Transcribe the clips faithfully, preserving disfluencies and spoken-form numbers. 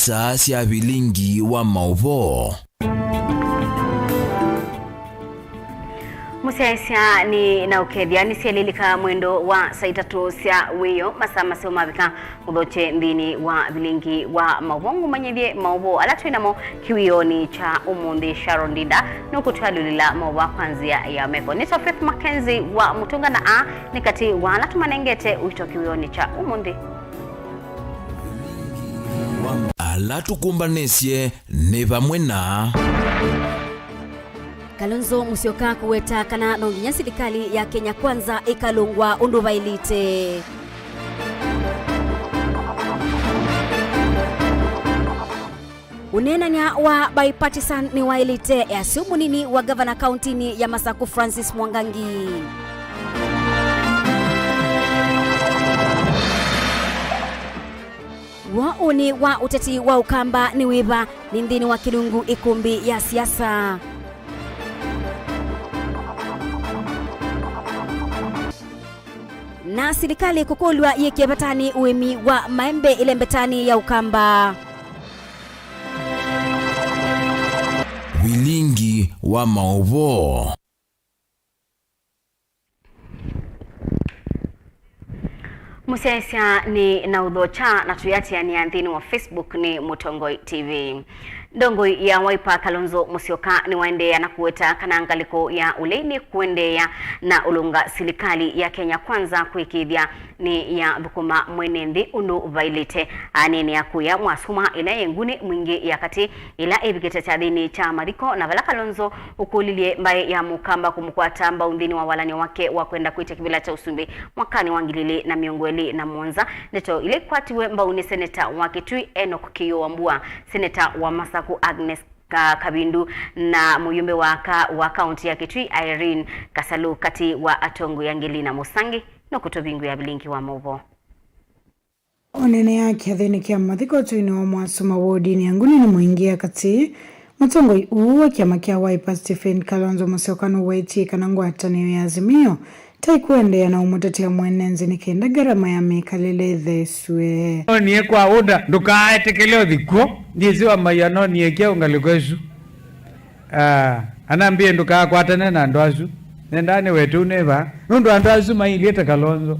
Saa sya vilingi wa maũvoo. Mũsyaĩĩsya nĩ na ũkethya nĩsyelilika mwendo wa saa itatũ sya wĩoo, masaa maseo mavika. Ũthokye nthĩnĩ wa vilingi wa maũvoo, ngũmanyĩthye maũvoo ala twĩ namo kĩwĩonĩ kya ũmũnthĩ. Sharon Ndinda nũkũtwalũlĩla maũvoo kwa nzĩa ya meko. Nĩtwa Faith Mackenzie wa Mũtũnga, na aa nĩ katĩ wa ala tũmanengete ũito kĩwĩonĩ kya ũmũnthĩ. Ala tũkũmbanĩsye nĩ vamwe na Kalonzo Musyoka kũweta kana no nginya silikalĩ ya Kenya Kwanza ĩkalũngwa ũndũ vaĩlĩte. Ũneenany'a wa bipartisan nĩwaĩlĩte, easya mũnini wa ngavana kauntinĩ ya Masaku Francis Mwangangi. W'o ũnĩ wa ũteti wa Ũkamba nĩ wĩva? Nĩ nthĩnĩ wa kĩlungu ĩkũmbĩ ya siasa. Na silikalĩ kũkũlw'a yĩkĩe vatanĩ ũĩmi wa maembe ĩlembetanĩ ya Ũkamba. Vilingi wa maũvoo. Mũsyaĩĩsya nĩ na ũthokya na tũyĩatĩanĩa nthĩnĩ wa Facebook nĩ Mũtongoi T V. Ndongoi ya Wiper Kalonzo Musyoka nĩwaendeea na kũweta kana ngalĩko ya ũlei nĩ kũendeea na ũlũnga silikalĩ ya Kenya Kwanza kũĩkĩĩthya nĩ yathũkũma mwene nthĩ ũndũ vaĩlĩte. Aneenea kũya mwasuma ĩla yĩ ngũnĩ mwingĩ ya katĩ ĩla ĩvikĩte kyathĩnĩ kya mathiko, na vala Kalonzo ũkũlilye mbaĩ ya Mũkamba kũmũkwata mbau nthĩnĩ wa walany'o wake wa kwenda kwĩtya kĩvĩla kya ũsumbĩ mwakanĩ wa ngili ilĩ na mĩongo ĩlĩ na mũonza. Ndeto ila ikwatiwe mbau nĩ seneta wa Kitui Enoch Kĩyũũ Wambua, seneta wa Masaku Agnes Ka-, Kavindu, na mũyumbe wa aka wa kaunti ya Kitui Irene Kasalu, katĩ wa atongoi angĩ. Lina Mũsangi nũkũtũvingũĩa vilingi wa maũvoo. Oneenea kyathĩnĩ kya mathiko ũtũinĩ wa mwasuma wodinĩ ya ngũnĩ nĩ mwingĩ ya katĩ, mũtongoi ũũ wa kyama kya Wiper Stephen Kalonzo Musyoka nũwetie kana ngwatanĩo ya Azimio ta ĩkũendeea na ũmũtetea mwene nthĩ nĩ kenda ngarama ya mĩkalĩle ĩtheesw'e. Onie kwa ũda ndũkaetekele ũthi kw'o, ndyĩsĩ wa maia nonie kyaũ ngalĩko ĩsu. Ah, anambie ndũkakwatane na andũ asu. Nendaa nĩwete ũneva. Nũndũ andũ asu mailyĩ ta Kalonzo.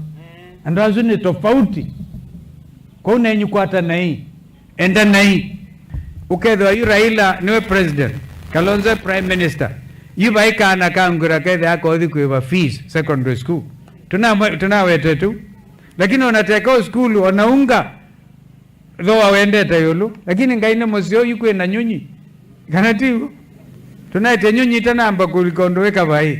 Andũ asu nĩ tofauti. Kwoou nenyu kwatanai. Endanai. Ũkethĩwa yu Raila nĩwe president, Kalonzo e prime minister. Yu vai kana kangwĩra kethĩa akothi kwĩva fees secondary school. Tũna-, tũnawetete ũu. Lakini ona teka o sukulu, ona unga, thooa wendete ĩũlũ. Lakini Ngai nĩ mũseo, yu kwĩna nyũnyi. Kana ti w'o? Tũnaĩtye nyũnyi itanamba kũlika ũndũ wĩ kavaĩ.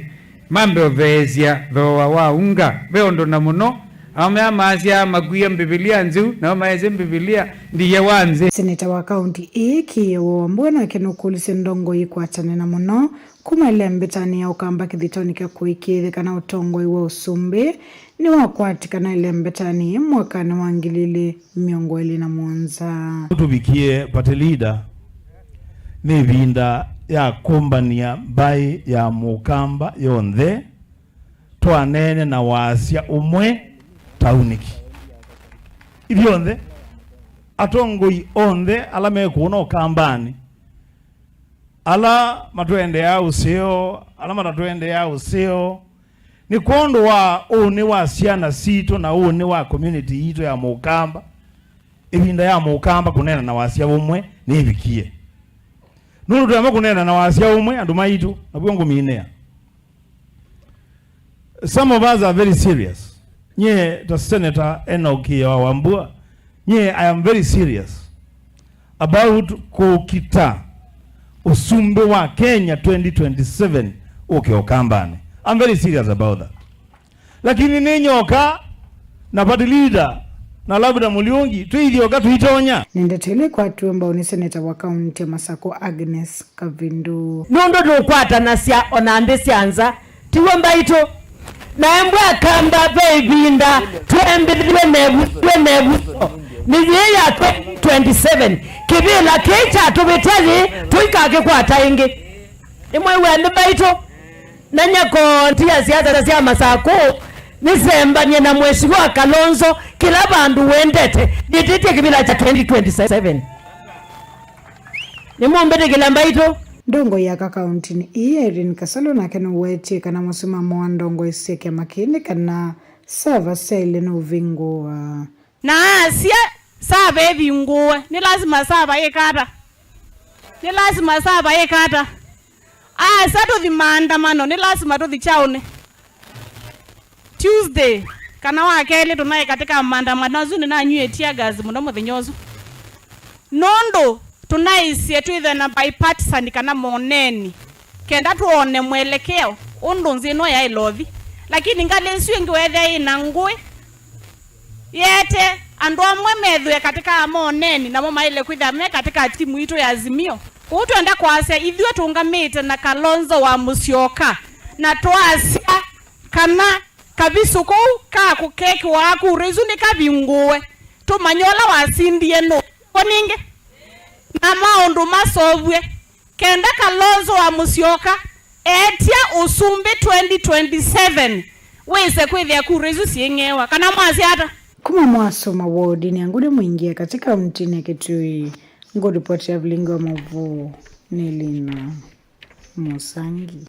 Mambe ũtheesya thooa wa unga. Ve ũndũ na mũno. Aũme aa maasyaa makw'ĩe Mbivilia nzeu, nao maesĩ Mbivilia ndiye wa nzĩ. Seneta wa kaunti ĩĩ Kĩyũũ Wambua nake nũkũlisye ndongoi ikwatane na mũno kuma ĩlembetanĩ ya Ũkamba kĩthitonĩ kya kũĩkĩĩthya kana ũtongoi wa ũsumbĩ nĩwakwatĩkana ĩlembetanĩ mwakanĩ wa ngili ilĩ mĩongo ĩlĩ na mũonza. Tũvikie party leader, nĩ ĩvinda ya kũmbany'a mbaĩ ya Mũkamba yonthe, twaneene na wasya ũmwe ta unĩki. Ithyonthe, atongoi onthe ala me kũũ na Ũkambanĩ, ala matũendeaa ũseo, ala matatũendeaa ũseo, nĩ kwondũ wa ũnĩ wa syana sitũ na ũnĩ wa community yitũ ya Mũkamba, ĩvinda ya Mũkamba kũneena na wasya ũmwe nĩĩvikie. Nũndũ tũema kũneena na wasya ũmwe, andũ maitũ, naw'o ngũminĩa. Some of us are very serious. Nyie ta Senator Enoch Kĩyũũ Wambua, nyie I am very serious about kũkita ũsumbĩ wa Kenya twenty twenty-seven ũke Ũkambanĩ. I'm very serious about that. Lakini nĩ nyoka na party leader na labda Mũliũngi, twĩithyoka tũitonya. Nĩ ndeto ĩla ĩkwatiwe mbau nĩ seneta wa kaunti ya Masakũ Agnes Kavindu. Nũndũ nũkwatanasya o na nthĩ sya nza, tiw'o mbaitũ? Na embwa Akamba ve ĩvinda twembĩthw'e nevu-, twĩ nevuso nĩ yĩĩ ya twenty twenty-seven. Kĩvĩla kĩĩ kyatũvĩtya yĩĩ tũikakĩkwata ĩngĩ. Nĩmwĩw'a nthĩ mbaitũ? Na nyako ntia siasa sya Masakũ nĩsembany'e na Mheshimiwa Kalonzo kĩla vandũ wendete, yĩtĩtye kĩvĩla kya twenty twenty-seven. Nĩmũmbĩtĩkĩla mbaitũ. Ndongoi ya aka kaũntĩnĩ ĩĩ, Irene Kasalu, nake nĩwetie kana mũsimamo wa ndongoi sya kĩama kĩĩ nĩ kana sava syaĩle nũvingũwa. Na asya sava ĩvingũwe, nĩ lasima sava ĩka ata? Nĩ lasima sava ĩka ata? Asya tũthi maandamano, nĩ lasima tũthi kyaũnĩ. Tuesday, kana wa kelĩ, tũnaĩ katĩ ka maandamano asu, nĩnanywie tear gas mũno mũthenya ũsu. Nũndũ tũnaisye twĩthwe na bipartisan kana moneni, kenda tũone mwelekeo ũndũ nzĩ ĩno yaĩle ũthi. Lakini ngalĩ ĩsu ĩngĩ weethĩa ĩna ngũĩ, yete andũ amwe methwe katĩ ka moneni, namo maĩle kwĩthĩa me katĩ ka timu itũ ya Azimio. Kũu twenda kwasya, ithyĩ tũũngamĩte na Kalonzo wa Musyoka, na twasya kana kavisũ kau ka kũkekĩwa kura isu nĩkavingũwe, tũmanye ũla wasindie nũ. Ko ningĩ, na maũndũ masovw'e, kenda Kalonzo wa Musyoka etya ũsumbĩ twenty twenty-seven, wĩse kwĩthĩa kura isu syĩng'ewa. Kana mwasya ata? Kuma Mwaso mawodinĩ ya Ngudi Mwingi katĩ kaũntĩnĩ ya Kitui, ngũripoti ya vilingi wa maũvoo nĩ Lina Mũsangi.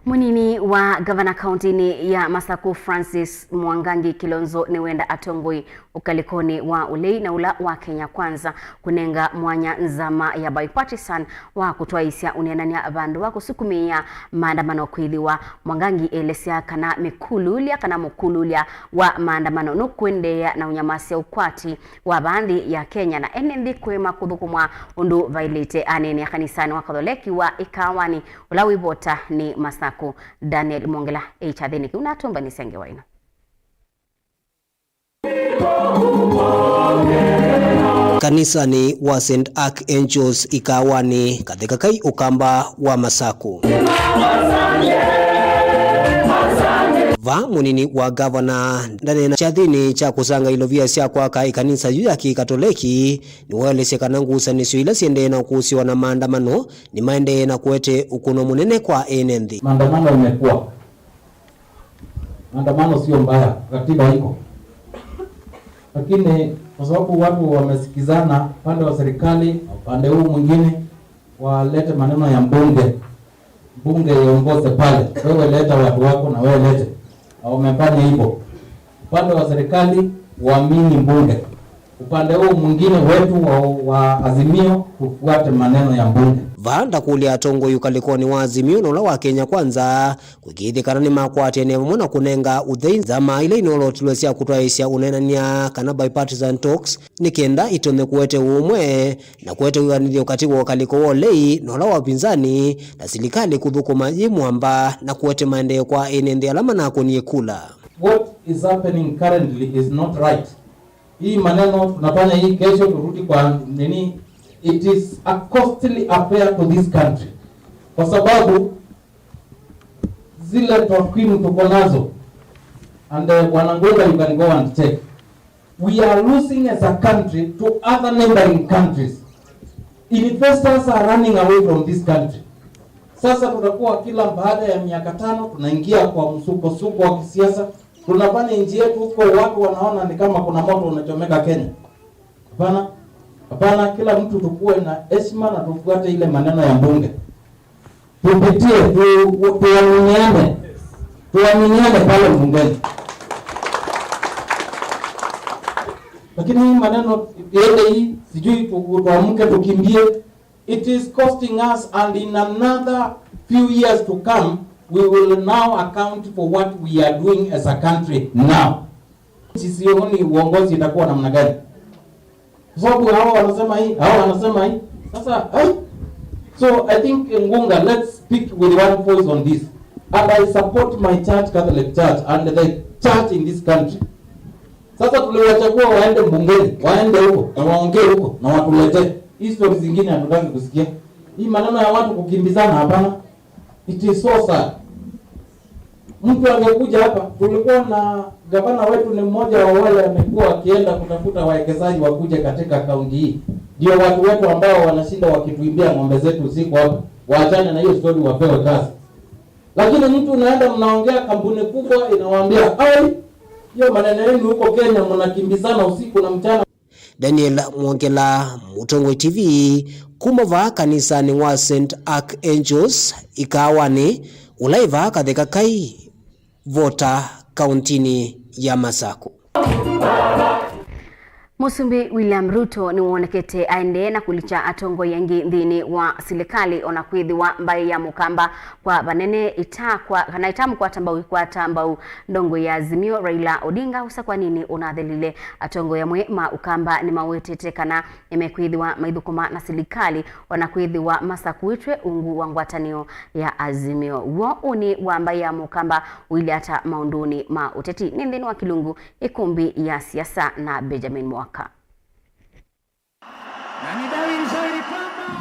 Mũnini wa ngavana kaũntĩnĩ ya Masaku, Francis Mwangangi Kilonzo, nĩwenda atongoi ũkalĩkonĩ wa ũlei na ũla wa Kenya Kwanza kũnenga mwanya nzama ya bipartisan wa kũtwaĩĩsya ũneenany'a vandũ va kũsukumĩĩa maandamano kwĩthĩwa. Mwangangi elesya kana mĩkululya kana mũkululya wa maandamano nũkũendeea na ũnyamasya ũkwati wa vaa nthĩ ya Kenya, na ene nthĩ kũema kũthũkũmwa ũndũ vaĩlĩte. Aneenea kanisanĩ wa Katholeki wa Ĩkaawanĩ, ũla wĩ vota nĩ Masaku, Daniel Mwongela e kyathĩnĩ kĩu na atũmbanĩsya ngewa ĩno. Kanisanĩ wa Saint Archangels Ĩkaawanĩ, Katheka Kai Ũkamba wa Masaku. Vaa mũnini wa ngavana ndaneena kyathĩnĩ kya kũsanga ilovia sya kwaka ĩkanisa yu ya Kĩkatoleki, nĩwaelesya kana ngusanĩsyo ila syendee na ũkũsĩwa na maandamano nĩmaendee na kũete ũkũno mũnene kwa ene nthĩ. Maandamano imekuwa. Maandamano sio mbaya, katiba iko. Lakini kwa sababu watu wamesikizana upande wa serikali na upande huu mwingine, walete maneno ya mbunge, mbunge iongoze pale, wewe leta watu wako na wewe lete, na wamefanya hivyo. Upande wa serikali, waamini mbunge, upande huu mwingine wetu wa, wa Azimio, tufuate maneno ya mbunge. Vaa ndakũlya atongoi ũkalĩkonĩ wa Azimio na ũla wa Kenya Kwanza kũĩkĩĩthya kana nĩmakwatĩanĩa vamwe na kũnenga ũthei nzama ila inoolotilwe sya kũtwaĩĩsya ũneenany'a kana bipartisan talks, nĩ kenda itonye kũete ũũmwe na kũete wĩanĩthyo katĩ wa ũkalĩko wa ũlei na ũla wa ũvinzani, na silikalĩ kũthũkũma yĩ mwamba na kũete maendeeo kwa ene nthĩ ala manakũnie kula. What is happening currently is not right. Hii maneno tunafanya hii, kesho turudi kwa nini? It is a costly affair to this country, kwa sababu zile takwimu tuko nazo, and uh, Bwana Ngunga, you can go and check. We are losing as a country to other neighboring countries. Investors are running away from this country. Sasa tutakuwa kila baada ya miaka tano tunaingia kwa msukosuko wa kisiasa. Tunafanya nchi yetu huko, watu wanaona ni kama kuna moto unachomeka Kenya. Hapana, hapana, kila mtu tukuwe na heshima na tufuate ile maneno ya mbunge. Tupitie, tu-, tuaminiane, tuaminiane pale bungeni. Lakini hii maneno iende hii, sijui tu-, tuamke tukimbie. It is costing us, and in another few years to come, we will now account for what we are doing as a country now. Sisioni uongozi itakuwa namna gani? Kwa sababu hawa wanasema hii, hawa wanasema hii. Sasa, ai? So I think, Ngunga, let's speak with one voice on this. And I support my church, Catholic Church, and the church in this country. Sasa tuliwachagua waende bungeni, waende huko na waongee huko na watuletee. Hii stories zingine hatutaki kusikia. Hii maneno ya watu kukimbizana, hapana. It is so sad. Mtu angekuja hapa, tulikuwa na gavana wetu ni mmoja wa wale amekuwa akienda kutafuta wawekezaji wakuje katika kaunti hii. Ndio watu wetu ambao wanashinda wakituibia ng'ombe zetu usiku hapa, waachane na hiyo story, wapewe kazi. Lakini mtu unaenda, mnaongea, kampuni kubwa inawaambia, "Ai, hiyo maneno yenu huko Kenya, mnakimbizana usiku na mchana." Daniel Mwongela, Mũtongoi T V, kuma vaa kanisanĩ wa Saint Archangels Ikawanĩ, ũla ĩ vaa Katheka Kai, Vota, kauntinĩ ya Masaku. Mũsumbĩ William Ruto nĩwonekete aendee na kũlikya atongoi angĩ nthĩnĩ wa silikalĩ, ona kwĩthĩwa mbaĩ ya Mũkamba kwa vanene ĩtakwa-, kana ĩtamũkwata mbau, ĩkwata mbau ndongoi ya Azimio, Raila Odinga, ũsakwaninĩ ũnathelile. Atongoi amwe ma Ũkamba nĩmawetete kana nĩmekwĩthĩwa maithũkũma na silikalĩ, ona kwĩthĩwa masakuĩtw'e ungu wa ngwatanĩo ya Azimio. W'o ũnĩ wa mbaĩ ya Mũkamba ũilye ata maũndũnĩ ma ũteti? Nĩ nthĩnĩ wa kĩlungu ĩkũmbĩ ya siasa na Benjamin Mwaka.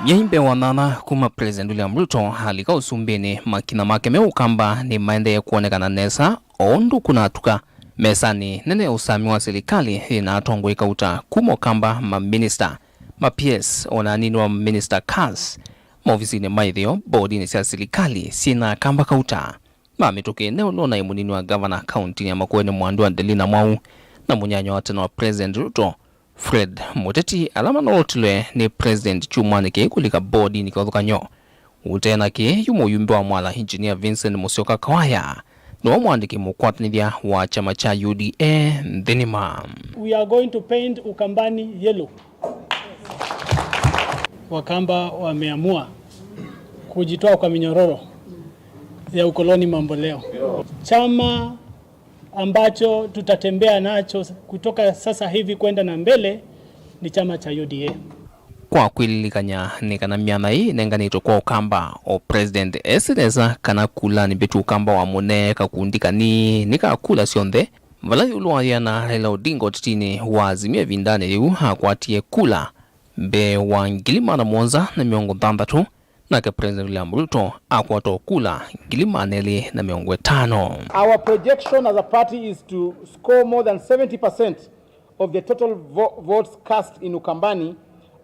Myei mbee wa nyanya kuma President William Ruto alika ũsumbĩnĩ, makina make me Ũkamba nĩmaendee kwonekana nesa o ũndũ kũnatuka mesanĩ nene ya ũsami wa silikalĩ yĩna atongoi kauta kuma Ũkamba, maminista, ma P S, ona anini wa maminista, cars, maovisinĩ ma ĩtheo, bodinĩ sya silikalĩ syĩna Akamba kauta. Ma mĩtũkĩ, nĩ ũndũ naĩ mũnini wa ngavana kauntinĩ ya Makueni, Mwandu Adelina Mwau, na mũnyanya wa tene wa President Ruto, Fred Mũteti, ala manotilwe nĩ President kyumwanĩ kĩĩ kũlika bodinĩ kĩvathũkany'o. Ũtee na kĩĩ, yu mũyumbe wa Mwala, Engineer Vincent Musyoka Kawaya, nĩwe mwandĩki mũkwatanĩthya wa kyama kya U D A nthĩ nima. We are going to paint Ukambani yellow. Wakamba wameamua kujitoa kwa minyororo ya ukoloni mambo leo. Chama ambacho tutatembea nacho kutoka sasa hivi kwenda na mbele ni chama cha U D A. Kwa kwĩlilikany'a nĩ kana myanya ĩĩ ĩnenganĩtwe kwa Ũkamba, o President esĩ nesa kana kulanĩ mbĩtu Ũkamba wamũnee kakundi kanini ka kula syonthe, vala ĩũlũ wa yĩana Raila Odinga ũtetinĩ wa Azimio ĩvindanĩ yĩu akwatie kula mbee wa ngili maana mũonza na mĩongo thanthatũ, nake President William Ruto akwata o kula ngili maana elĩ na mĩongo ĩtano. Our projection as a party is to score more than seventy percent of the total vo-, votes cast in Ukambani,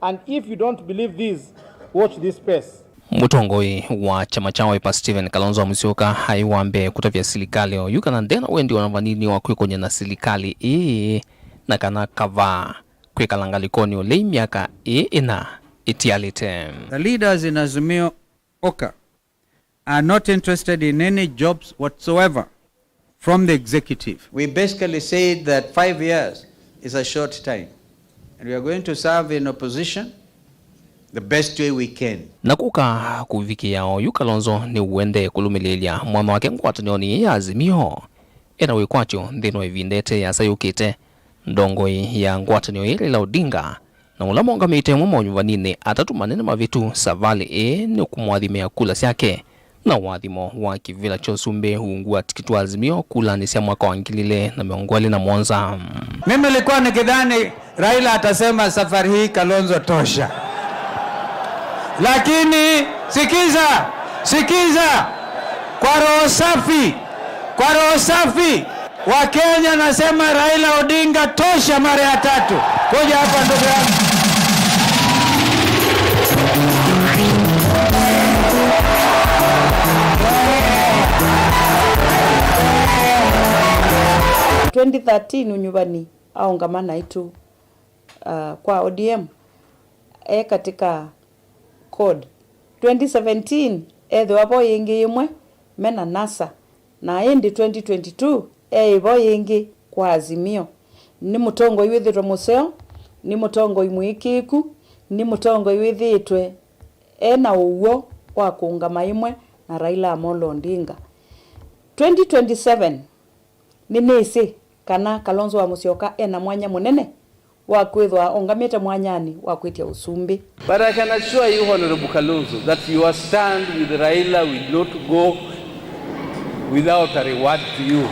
and if you don't believe this, watch this space. Mũtongoi wa kyama kya Wiper Stephen Kalonzo Musyoka aĩ wa mbee kũtavya silikalĩ oyu kana ndena wendi ona vanini wa kwĩkony'a na silikalĩ ĩĩ, na kana kavaa kwĩkala ngalĩkonĩ ũlei myaka ĩĩ ĩna ĩtialĩte. The leaders in Azimio Oka are not interested in any jobs whatsoever from the executive. We basically said that five years is a short time, and we are going to serve in opposition the best way we can. Na kũka kũvikĩa oyu, Kalonzo nĩũendee kũlũmĩlĩĩlya mwanya wake ngwatanĩonĩ ya Azimio. Ena wĩkwatyo nthĩnĩ wa ĩvinda ĩte yasa yũkĩte, ndongoi ya ngwatanĩo ĩĩ, Raila Odinga, na ũla maũngamĩte amwe monyuvaninĩ atatũ manene mavĩtu, savalĩ ĩĩ nĩ kũmũathimĩa kula syake na ũathimo wa kĩvĩla kya ũsumbĩ ungu wa tikiti wa Azimio kulanĩ sya mwaka wa ngili ilĩ na mĩongo ĩlĩ na mũonza. Mimi nilikuwa nikidhani Raila atasema, "Safari hii, Kalonzo, tosha." Lakini sikiza, sikiza, kwa roho safi, kwa roho safi, Wakenya, nasema Raila Odinga tosha mara ya tatu. Kuja hapa, ndugu yangu. Twenty thirteen, ũnyuvani aũngama naitũ, uh, kwa O D M, e katika code. Twenty seventeen, ethĩwa vo yĩngĩ yĩmwe me na NASA, na ĩndĩ twenty twenty-two, eĩ vo yĩngĩ kwa Azimio. Nĩ mũtongoi wĩthĩtwe mũseo, nĩ mũtongoi mũĩkĩĩku, nĩ mũtongoi wĩthĩĩtwe e na ũw'o wa kũũngama ĩmwe na Raila Amolo Odinga. Twenty twenty-seven, nĩnĩsĩ kana Kalonzo wa Musyoka e na mwanya mũnene wa kwĩthwa ongamĩte mwanyanĩ wa kwĩtya ũsumbĩ. But I can assure you, Honorable Kalonzo, that your stand with Raila will not go without a reward to you.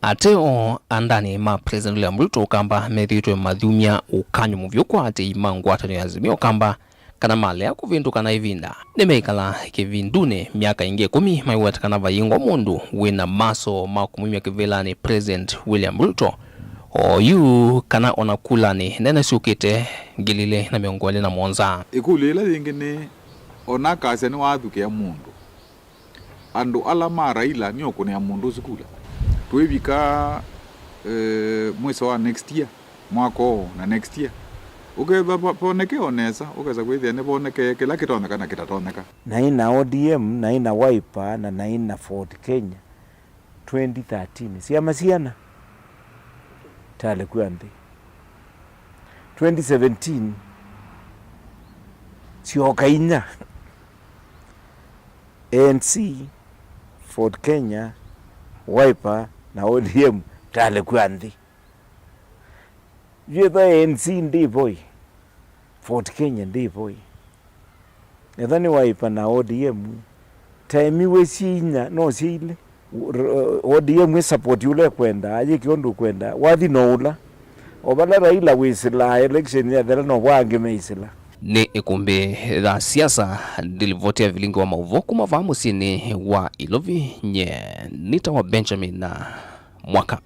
Ate o andani ma President William Ruto Ũkamba methĩĩtwe mathyumya ũkany'o mũvyũ kwa aatĩĩi ma ngwatanĩo ya Azimio Ũkamba kana malea kũvĩndũka na ĩvinda, nĩmeĩkala kĩvindunĩ myaka ĩngĩ ĩkũmi maiweta kana vayingwa mũndũ wĩ na masoo ma kũmumya kĩvĩlanĩ President William Ruto oyu, kana ona kulanĩ nene syũkĩte ngili ilĩ na mĩongo ĩlĩ na mũonza. Ĩkũlyo ĩla yĩngĩ nĩ, ona akasya nĩwathukĩa mũndũ, andũ ala ma Raila nĩũkũnĩa mũndũ ũsu kula. Twĩvika, eh, mwĩso wa next year, mwaka ũũ na next year, ũkethwa va-, voneke o nesa, ũkesa kwĩthĩa nĩvonekee kĩla kĩtonyeka na kĩtatonyeka. Naĩ na O D M, naĩ na Wiper, na naĩ na Ford Kenya twenty thirteen. Syama siana? Talĩ kw'a nthĩ. Twenty seventeen, syoka inya. A N C, Ford Kenya, Wiper, na O D M, talĩ kw'a nthĩ. Yu ethwa A N C ndĩvoi, Ford Kenya ndĩvoi. Ethwa nĩ Wiper na O D M, taemiwe syĩ inya, no syĩ ilĩ. O D M ĩ support ũla ĩkwenda, ayĩke ũndũ ũkwenda, wathi no ũla. O vala Raila wĩsĩlaa election yathela, novo angĩ meisĩla. Nĩ ĩkũmbĩ ya siasa, ndilivoti ya vilingi wa maũvoo kuma vaa mũsyĩnĩ wa Ilovi, nye nĩtawa Benjamin Mwaka.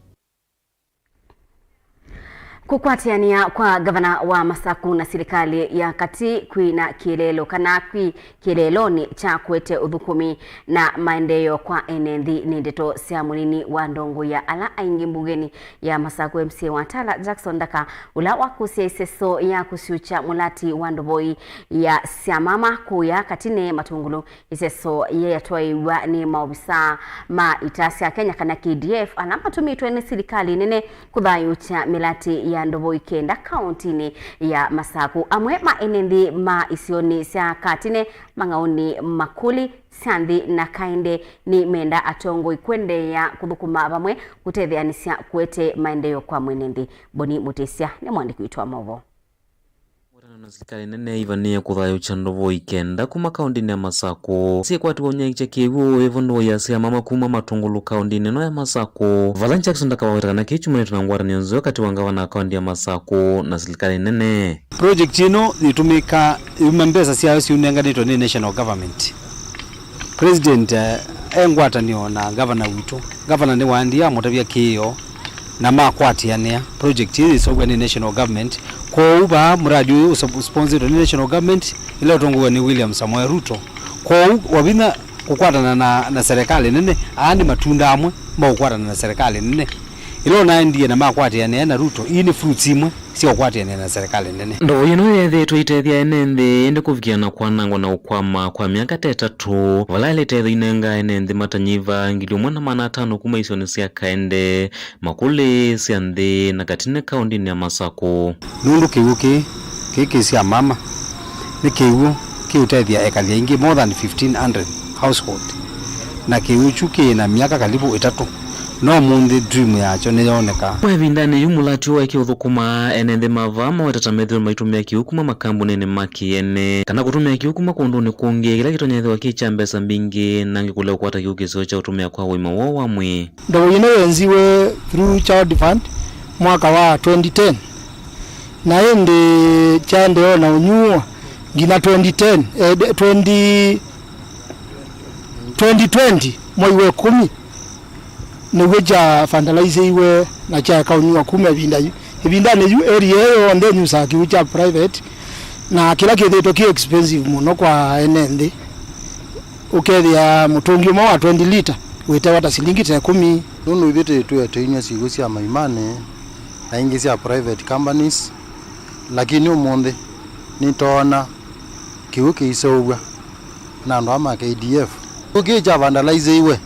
Kũkwatĩanĩa kwa ngavana wa Masaku na silikalĩ ya katĩ kwĩ na kĩeleelo kana kwĩ kĩeleelonĩ kya kũete ũthũkũmi na maendeeo kwa ene nthĩ nĩ ndeto sya mũnini wa ndongoi ya ala aingĩ mbungenĩ ya Masaku M C A wa Tala, Jackson Ndaka, ũla wakũsya ĩseso ya kũsyũkya mũlati wa ndovoi ya Syamama kũya Katine Matungulu. Ĩseso yĩĩ yatwaĩĩw'a nĩ maovisaa ma ita sya Kenya kana K D F ala matũmĩtwe nĩ silikalĩ nene kũthayũũkya mĩlatĩ ya ndovoi kenda kaũntinĩ ya Masaku. Amwe ma ene nthĩ ma isionĩ sya Katine, Mang'aũnĩ, Makũlĩ, Syanthĩ na Kaende nĩmenda atongoi kũendeea kũthũkũma vamwe kũtetheanĩsya kũete maendeeo kwa mwene nthĩ. Boni Mũtĩsya nĩ mwandĩki witũ wa maũvoo. Ngwatanĩo na silikalĩ nene ivanĩe kũthayũũkya ndovoi kenda kuma kaũntinĩ ya Masakũ syĩkwatiwa ũnyaĩĩkya kĩw'ũ ĩvo ndovoi ya Syamama kuma Matũngũlũ kaũntinĩ ĩno ya Masakũ, vala Jackson Ndaka waweta kana kĩĩ kyumanĩte na ngwatanĩo nzeo katĩ wa ngavana wa kaũnti ya Masakũ na silikalĩ nene. Project ĩno yĩtũmĩka yuma mbesa syayo siũnenganĩtwe nĩ national government. President, eh, e ngwatanĩo na ngavana witũ. Ngavana nĩwaendie amũtavya kĩĩo na makwatĩanĩa. Project ĩĩ yĩseũvw'a nĩ national government. Kwoou vaa mũradi ũyũ ũsponsetwe nĩ national government ĩla ũtongoew'a nĩ William Samoei Ruto. Kwoou wavinya kũkwatana na, na serikali nene, aa nĩ matunda amwe ma kũkwatana na serikali nene. Ĩla ũnaendie na makwatĩanĩa na Ruto, ii nĩ fruits imwe sya ũkwatĩanĩa na serikali nene. Ndovoi ĩno yeethĩĩtwe ĩitethya ene nthĩ, ĩndĩ kũvikĩa na kwanangwa na ũkwama kwa myaka ta ĩtatũ, vala ĩla ĩtethyo inengaa ene nthĩ matanyiva ngili ũmwe na maana atano kuma isionĩ sya Kaende, Makũlĩ, Syanthĩ na Katine kaũntinĩ ya Masakũ. Nũndũ kĩw'ũ kĩĩ, kĩĩ kĩ Syamama, nĩ kĩw'ũ kĩũtethya ekali aingĩ, more than fifteen hundred household, na kĩw'ũ kyu kĩĩ na myaka kalivu ĩtatũ. No ũmũnthĩ dream yakyo nĩyooneka. Kwa ĩvindanĩ yu, mũlati ũũ ekĩũthũkũma ene nthĩ ma vaa maweta ta methĩwe maitũmĩa kĩw'ũ kuma makambunĩnĩ ma kĩene, kana kũtũmĩa kĩw'ũ kuma kũndũnĩ kũngĩ, kĩla kĩtonya ĩthĩwa kĩ kya mbesa mbingĩ, na angĩ kũlea kũkwata kĩw'ũ kĩseo kya ũtũmĩa kwa ũima woo wa mwĩĩ. Ndovoi ĩno yenziwe through Child Fund mwaka wa twenty ten, na ĩndĩ kyaendee na ũnyuwa nginya twenty ten, eh, twenty, twenty twenty, mwei wa ĩkũmi. Nĩw'o kya vandalizeiwe na kyaeka ũnyuwa kuma ĩvinda yu. Ĩvindanĩ yu, area ĩyo yonthe ĩnyusaa kĩw'ũ kya private, na kĩla kĩthĩĩtwe kĩ expensive mũno kwa ene nthĩ. Ũkethĩa mũtũngi ũmwe wa twenty lita wĩtewa ta silingi ta ĩkũmi. Nũndũ ithyĩ twĩ tũinywa syĩw'ũ sya maimanĩ na ingĩ sya private companies, lakini ũmũnthĩ nĩtwoona kĩw'ũ kĩiseũvw'a na andũ aa ma K D F. Kĩw'ũ kĩĩ kya vandalizeiwe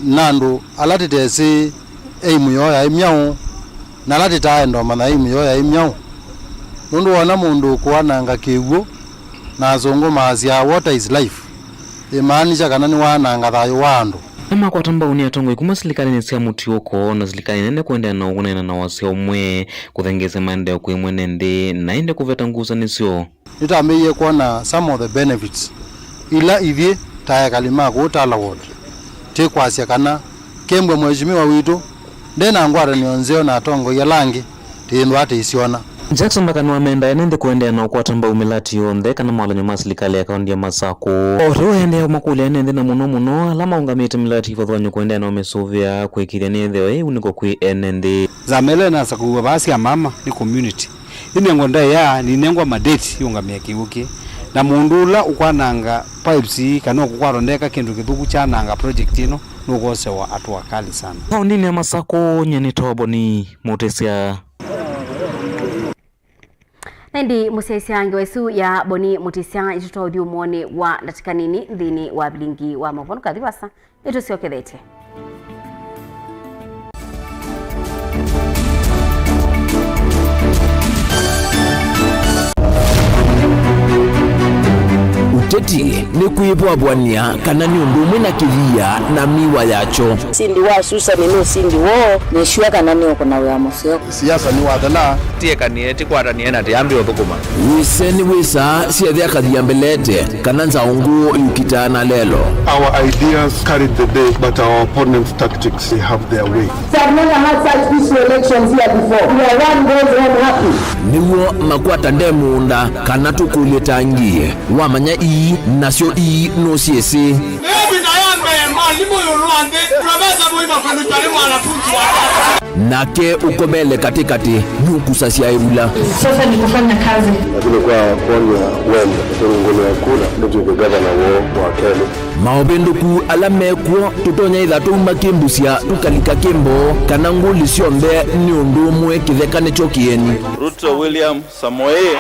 na andũ ala tĩtesĩ aim yoo yaĩ myaũ, na ala tĩtaaenda ũmanya aim yoo yaĩ myaũ. Nũndũ woona mũndũ ũkũananga kĩw'ũ, na asũngũ maasyaa, "Water is life," ĩmaanisha kana nĩwaananga thayũ wa andũ. Nĩmakwata mbau nĩ atongoi kuma silikalĩnĩ sya mũtiũko na silikalĩ nene kũendeea na ũneena na wasya ũmwe, kũthengeesya maendeeo kwĩ mwene nthĩ, na ĩndĩ kũveta ngusanĩsyo. Nĩtwambĩĩie kwona some of the benefits ila ithyĩ ta ekali ma kũũ Tala Ward tĩkwasya kana Kembwe mheshimiwa witũ nde na ngwatanĩo nzeo na atongoi ala angĩ tĩĩthwa tĩisyona. Jackson Ndaka nĩwamenda ene nthĩ kũendeea na ũkwata mbau mĩlati yonthe kana mawalany'o ma silikalĩ ya kaũnti ya Masakũ. O ta ũu aendeea kũmakũlya ene nthĩ na mũno mũno ala maũngamĩte mĩlati kĩvathũkany'o kũendeea na ũmĩsũvĩa kũĩkĩĩthya nĩyĩthĩwa yĩ wunĩko kwĩ ene nthĩ. Nzama ĩla ĩnasakũiwe vaa Syamama nĩ community. Ĩnengwa ndaĩa, ninengwa mandate yĩũngamĩe kĩw'ũ kĩĩ. Na mũndũ ũla ũkwananga pipes ii kana ũkũkwatwa ndeka kĩndũ kĩthũku kyananga project ĩno, nũkosewa hatua kali sana. Kaũntinĩ ya Masakũ, nyie nĩ Toboni Mũtĩsya. Na ĩndĩ mũsyaĩĩsya ngewa ĩsu ya Boni Mũtĩsya, ĩtũtwaũthi ũmũonĩ wa ndatĩka nini nthĩnĩ wa vilingi wa maũvoo. Ndũkathi vaasa, nĩtũsyokethete. Ũteti nĩ kwĩvwavw'ania kana nĩ ũndũ ũmwe na kĩvia na mĩwa yakyo. Ũsindi wa Susani nĩ ũsindi woo, nĩsw'a kana nĩũkũna wĩa mũseo. Siasa nĩ wathela. Tiekanie, tikwatanĩe na tiambi ũthũkũma. Wĩse nĩ wĩsaa syethĩa kathia mbelete, kana nzaũngũ yũkitaa na lelo. Our ideas carried the day, but our opponents' tactics, they have their way. We have never had such peaceful elections here before. We are one goes home happy. Nĩw'o makwata nde mũũnda, kana tũkũlye tangi. Wamanya ii, nasyo ii nũsyĩsĩ. Ĩĩ visa ya mbee, mwalimũ ĩũlũ wa nthĩ, profesa mũima kũlutwa nĩ mwanafunzi wa kwanza. Nake ũkomele katĩkatĩ nũkusasya ĩvula. Sasa ni kufanya kazi. Lakini kwa kwona wendo, kũrũngũlĩa kura, nĩtw'ĩke gavana woo wa kelĩ. Maũvĩndũku ala mekw'o, tũtonya ĩtha twauma kĩmbusya tũkalika kĩmboo, kana ngũli syonthe nĩ ũndũ ũmwe kĩtheka nĩkyo kĩeni. Ruto William Samoei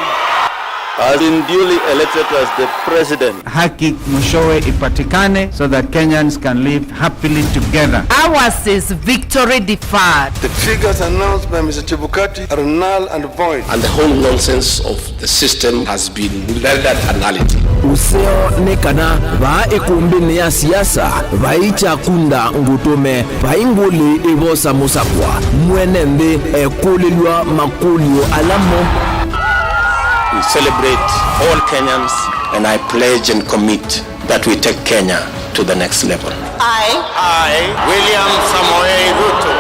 has been duly elected as the president. Haki mwishowe ipatikane so that Kenyans can live happily together. Ours is victory deferred. The figures announced by Mister Chebukati are null and void. And the whole nonsense of the system has been rendered a nullity. Ũseo nĩ kana vaa ĩkũmbĩnĩ ya siasa vai kyakunda ngũtũme. Vai ngũlĩ ĩvosa mũsakwa, mwene nthĩ ekũlĩlw'a makũlyo ala mo. We celebrate all Kenyans, and I pledge and commit that we take Kenya to the next level. I, I, William Samoei Ruto,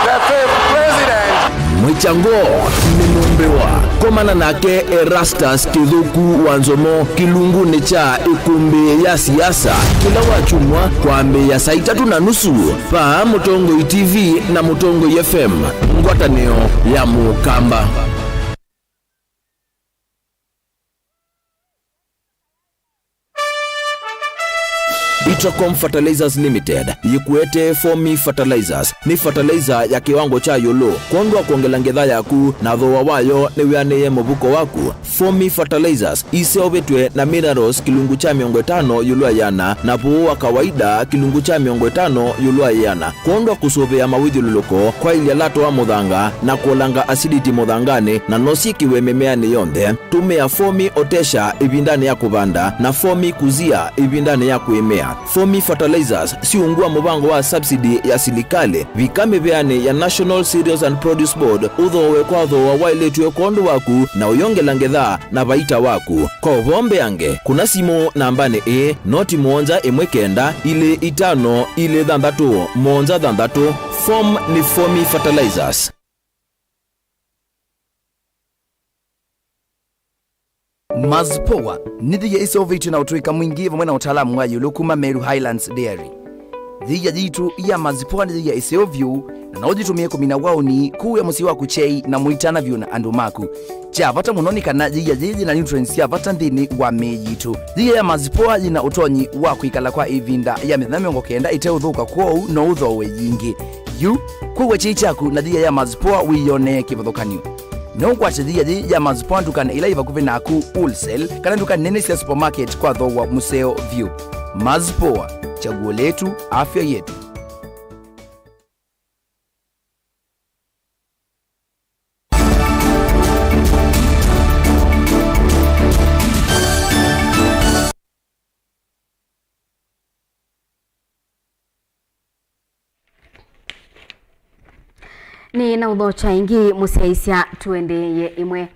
the fifth president. Mwĩkyango nĩnũmbĩwa. Komana nake Erastus Kĩthũku wa Nzomo kĩlungunĩ kya ĩkũmbĩ ya siasa kĩla wakyumwa kwambĩĩa saa itatũ na nusu. Vaa Mũtongoi T V na Mũtongoi F M, ngwatanĩo ya Mũkamba. Itracom Fertilizers Limited yĩkũetee Fomi Fertilizers. Nĩ fertilizer ya kĩwango kya ĩũlũ kwondũ wa kwongela ngetha yaku, na thooa wayo nĩwĩanĩĩe mũvuko waku. Fomi Fertilizers iseũvĩtw'e na minerals kĩlungu kya mĩongo ĩtano ĩũlũ wa ĩana, na vuũ wa kawaida kĩlungu kya mĩongo ĩtano ĩũlũ wa ĩana, kwondũ wa kũsũvĩa mawĩthyũlũlũko, kwaĩlya lato wa mũthanga, na kũolanga acidity mũthanganĩ, na no syĩkĩwe mĩmeanĩ yonthe. Tũmĩa Fomi Otesha ĩvindanĩ ya kũvanda na Fomi Kuzia ĩvindanĩ ya kũĩmĩa. Fomi Fertilizers siungua mũvango wa subsidy ya silikalĩ. Vika mĩveanĩ ya National Cereals and Produce Board ũthoowe kwa thooa waĩlĩtw'e kwondũ waku na ũyongela ngetha na vaita waku. Kwa ũvoo mbeange, kũna simũ nambanĩ ĩĩ, noti mũonza ĩmwe kenda, ilĩ itano, ilĩ thanthatũ, mũonza thanthatũ. Fomi nĩ Fomi Fertilizers. Mazpoa nĩ thĩia ĩseũvĩtw'e na ũtũĩka mwingĩ vamwe na ũtaalamu wa ĩũlũ kuma Meru Highlands Dairy. Thĩia yitũ ya Mazpoa nĩ thĩia ĩseo vyũ, na no ũyĩtũmĩe kũmina waũni, kũĩa mũsyĩ waku kyei na mũitana vyũ na andũ maku. Kya vata mũno nĩ kana thĩia yĩĩ yĩna nutrients sya vata nthĩnĩ wa mĩĩ yitũ. Thĩia ya Mazpoa yĩna ũtonyi wa kwĩkala kwa ĩvinda ya mĩthenya mĩongo kenda ĩteũthũka, kwoou no ũthooe yingĩ. Yu, kũĩa kyei kyaku na thĩia ya Mazpoa wĩyonee kĩvathũkany'o. No ũkwate thĩia yĩĩ ya Mazpoa ndukanĩ ila yĩ vakuvĩ naku, wholesale, kana nduka nene sya supermarket kwa thooa mũseo vyũ. Mazpoa, chaguo letu, afya yetu. Nĩ na ũthokya ĩngĩ mũsyaĩĩsya, tũendeeye ĩmwe.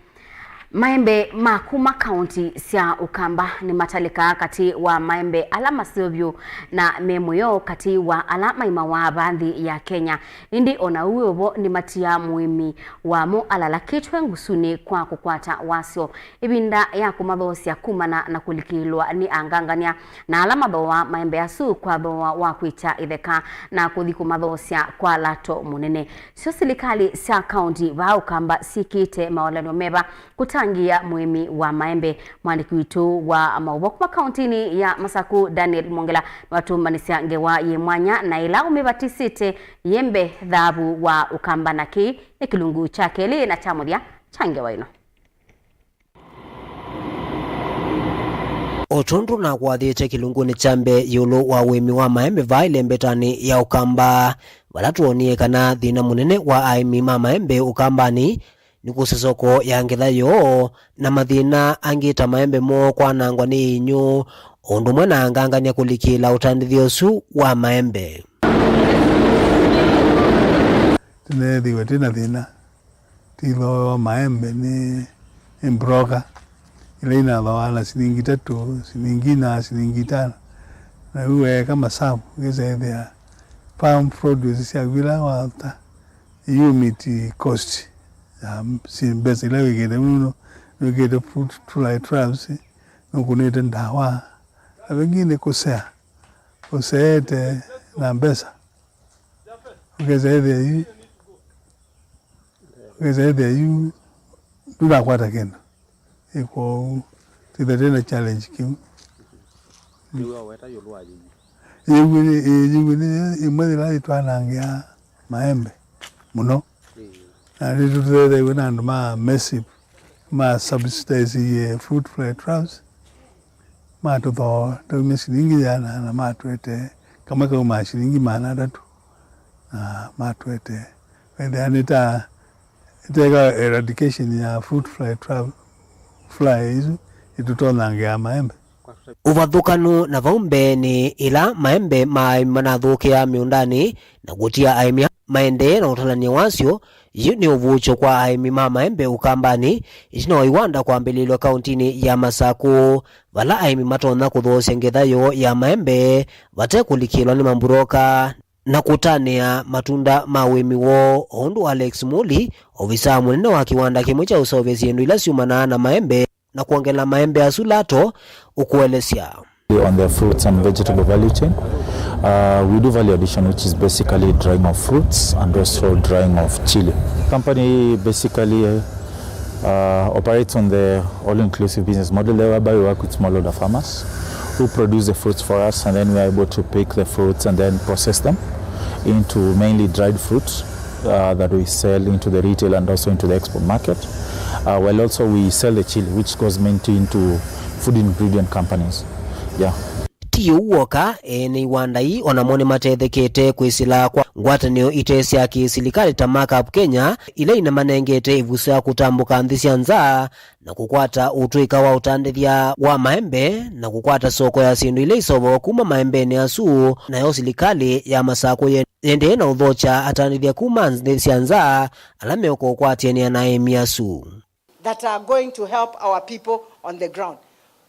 Maembe ma kuma kaunti sya Ũkamba nĩmatalĩkaa katĩ wa maembe ala maseo vyũ na me mũyo katĩ wa ala maimawa vaa nthĩ ya Kenya. Ĩndĩ o na ũu wĩ o vo, nĩmatiaa mũĩmi wamo alalakĩtwe ngusunĩ kwa kũkwata wasyo ĩvinda ya kũmathoosya kumana na kũlikĩlwa nĩ angangany'a na ala mathooaa maembe asu kwa thooa wa kwĩkya itheka na kũthi kũmathoosya kwa lato mũnene. Syo silikalĩ sya kaunti vaa Ũkamba syĩkĩte maolan'yo meva kũtangĩĩa mũĩmi wa maembe? Mwandĩki witũ wa maũvoo kuma kauntinĩ ya Masaku, Daniel Mwongela, nĩwatũmbanĩsya ngewa yĩ mwanya na ĩla ũmĩvatisĩte ĩembe thaavu wa Ũkamba, na kĩĩ nĩ kĩlungu kya kelĩ na kya mũthya ta ngewa ĩno. O tondũ nakwathĩte kĩlungunĩ kya mbee ĩũlũ wa ũĩmi wa maembe vaa ĩlembetanĩ ya Ũkamba, vala twonie kana thĩna mũnene wa aĩmi ma maembe Ũkambanĩ nĩ kũsa soko ya ngetha yoo, na mathĩna angĩ ta maembe moo kwanangwa nĩ inyũ, o ũndũ ũmwe na ngangany'a kũlikĩla ũtandĩthyo ũsu wa maembe. Tũneethĩiwe twĩ na thĩna. Tũithooewa maembe nĩ, nĩ broker, ila inathooa na silingi itatũ, silingi ina, silingi itano. Na yu weeka masavu, ũkesa ĩthĩa farm produce syaku ila wata, yu meet cost ya si mbesa ila wĩkĩte mũno, wĩkĩte fruit fly traps, nũkũnĩte ndawa, na vengine kũsea, ũseete na mbesa. Ũkesa ĩthĩa yu, ũkesa ĩthĩa yu ndũnakwata kĩndũ. Ĩ kwoou, twĩthĩa twĩ na challenge kĩu. Kĩu waweta ĩũlũ wa yĩu. Yĩu nĩ, ĩ, yĩu nĩ ĩmwe yĩla ĩtwanangĩa maembe mũno. Ĩĩ. Na nĩtũtetheew'e na andũ ma MESIP, ma subsidize, eh, fruit fly traps. Matũthooa, taumya silingi ĩana na matũetee kamwe kaumaa silingi maana atatũ, na matũetee. Ethĩa nĩ ta, ĩteka eradication ya fruit fly tra-, fly isu itũtonyangĩaa maembe. Ũvathũkanu na vau mbeenĩ, ĩla maembe ma aĩmi manathũkĩaa mĩũndanĩ na kũtia aĩmi maendee na ũtalany'a wasyo, yu nĩ ũvuũkyo kwa aĩmi ma maembe Ũkambanĩ, ĩtina wa iwanda kwambĩlĩlw'a kauntinĩ ya Masakũ, vala aĩmi matonya kũthoosya ngetha yoo ya maembe vate kũlikĩlwa nĩ mamburoka na kũtanĩa matunda ma ũĩmi woo, o ũndũ Alex Muli, ovisaa mũnene wa kĩwanda kĩmwe kya ũseũvya syĩndũ ila syumanaa na maembe na kwongela maembe asu lato, ũkũelesya. On the fruits and vegetable value chain, uh, we do value addition, which is basically drying of fruits and also drying of chili. Company basically, uh, operates on the all-inclusive business model, whereby we work with smallholder farmers who produce the fruits for us, and then we are able to pick the fruits and then process them into mainly dried fruits, uh, that we sell into the retail and also into the export market, uh, while also we sell the chili, which goes mainly into food ingredient companies. Yeah. Ti ũu w'oka, ene iwanda ii o namo nĩmatethekete kwĩsĩla kwa ngwatanĩo ite sya kĩ-silikalĩ ta Markup Kenya, ila inamanengete ĩvuso ya kũtambũka nthĩ sya nza na kũkwata ũtũĩka wa ũtandĩthya wa maembe na kũkwata soko ya syĩndũ ila iseũvaw'a kuma maembenĩ asu, nayo silikalĩ ya Masakũ ye-, yendee na ũthokya atandĩthya kuma nthĩ sya nza ala meũka ũkwatĩanĩa na aĩmi asu. That are going to help our people on the ground.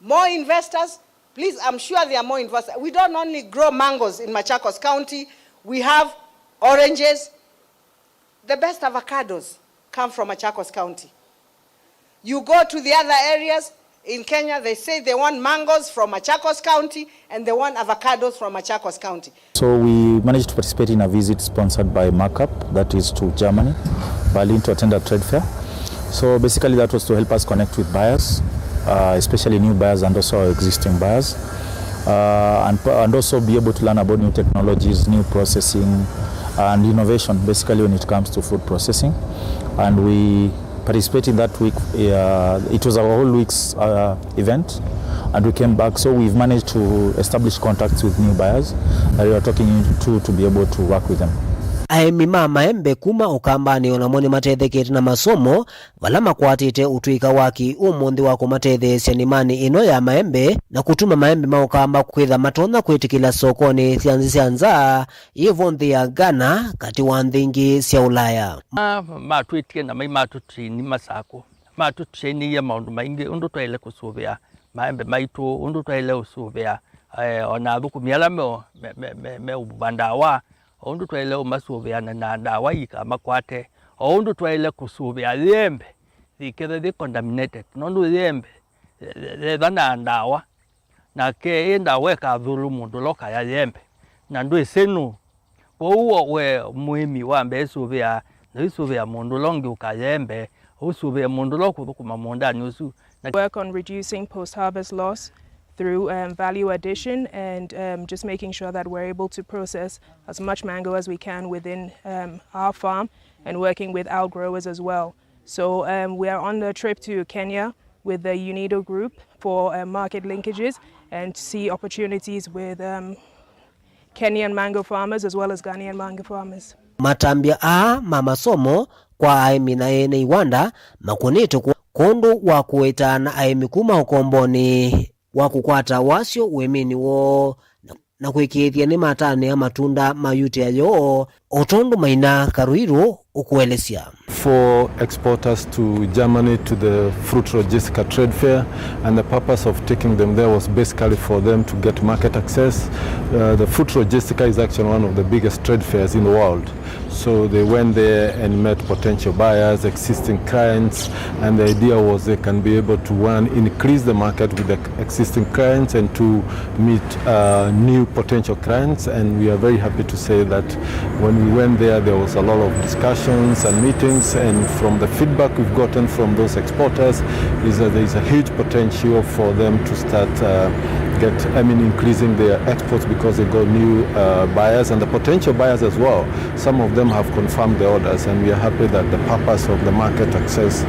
More investors, please, I'm sure there are more investors. We don't only grow mangoes in Machakos County, we have oranges. The best avocados come from Machakos County. You go to the other areas in Kenya, they say they want mangoes from Machakos County and they want avocados from Machakos County. So we managed to participate in a visit sponsored by Markup, that is to Germany, Berlin, to attend a trade fair. So basically that was to help us connect with buyers, uh, especially new buyers and also our existing buyers, uh, and, and also be able to learn about new technologies, new processing, and innovation, basically when it comes to food processing. And we participate in that week. Uh, it was our whole week's, uh, event, and we came back. So we've managed to establish contacts with new buyers that we are talking to, to be able to work with them. Aĩmi ma maembe kuma Ũkambanĩ o namo nĩmatethekete na masomo vala makwatĩte ũtũĩka wa kĩ-ũmũnthĩ wa kũmatetheesya nĩmanĩ ĩno ya maembe na kũtuma maembe ma Ũkamba kwĩtha matonya kwĩtĩkĩla sokonĩ sya nthĩ sya nza, yĩvo nthĩ ya Ghana, katĩ wa nthĩ ingĩ sya Ũlaya. Ma-, matwĩtie na mai matũtini Masakũ, matũtrainĩie maũndũ maingĩ, ũndũ twaĩle kũsũvĩa maembe maitũ, ũndũ twaĩle ũsũvĩa, eh, ona athũkũmi ala me, me, me, me, me ũvuva ndawa, o ũndũ twaĩle ũmasũvĩa na, na ndawa ikamakwate, o ũndũ twaĩle kũsũvĩa yembe yĩkethe yĩ contaminated, nũndũ yembe ye-, ye-, yetha na ndawa, nake ĩ ndawa ĩkathũlũ mũndũ ũla ũkaya yembe, na ndwĩsĩ nũũ. Kwoou we mũĩmi wambe ĩsũvĩa, na ũisũvĩa mũndũ ũla ũngĩ ũkaya yembe, ũsũvĩe mũndũ ũla ũkũthũkũma mũũndanĩ ũsu. Na work on reducing post-harvest loss through, um, value addition and, um, just making sure that we're able to process as much mango as we can within, um, our farm and working with our growers as well. So um, we are on the trip to Kenya with the UNIDO group for uh, market linkages and to see opportunities with um, Kenyan mango farmers as well as Ghanaian mango farmers. Matambya aa ma masomo kwa aĩmi na ene iwanda makũnĩtwe kũ- kũndũ wa kũĩta na aĩmi kuma ũkombonĩ wa kũkwata wasyo ũĩmĩnĩ woo na, na kwĩkĩĩthya nĩmatanĩa matunda ma yuti ya yoo, o tondũ Maina Karuirũ ũkũelesya. For exporters to Germany to the Fruit Logistica Trade Fair, and the purpose of taking them there was basically for them to get market access. Uh, the Fruit Logistica is actually one of the biggest trade fairs in the world. So they went there and met potential buyers, existing clients, and the idea was they can be able to, one, increase the market with the existing clients, and two, meet uh, new potential clients. And we are very happy to say that when we went there, there was a lot of discussions and meetings, and from the feedback we've gotten from those exporters is that there is a huge potential for them to start uh, get, I mean, increasing their exports because they got new uh, buyers, and the potential buyers as well. Some of them have confirmed the orders, and we are happy that the purpose of the market access.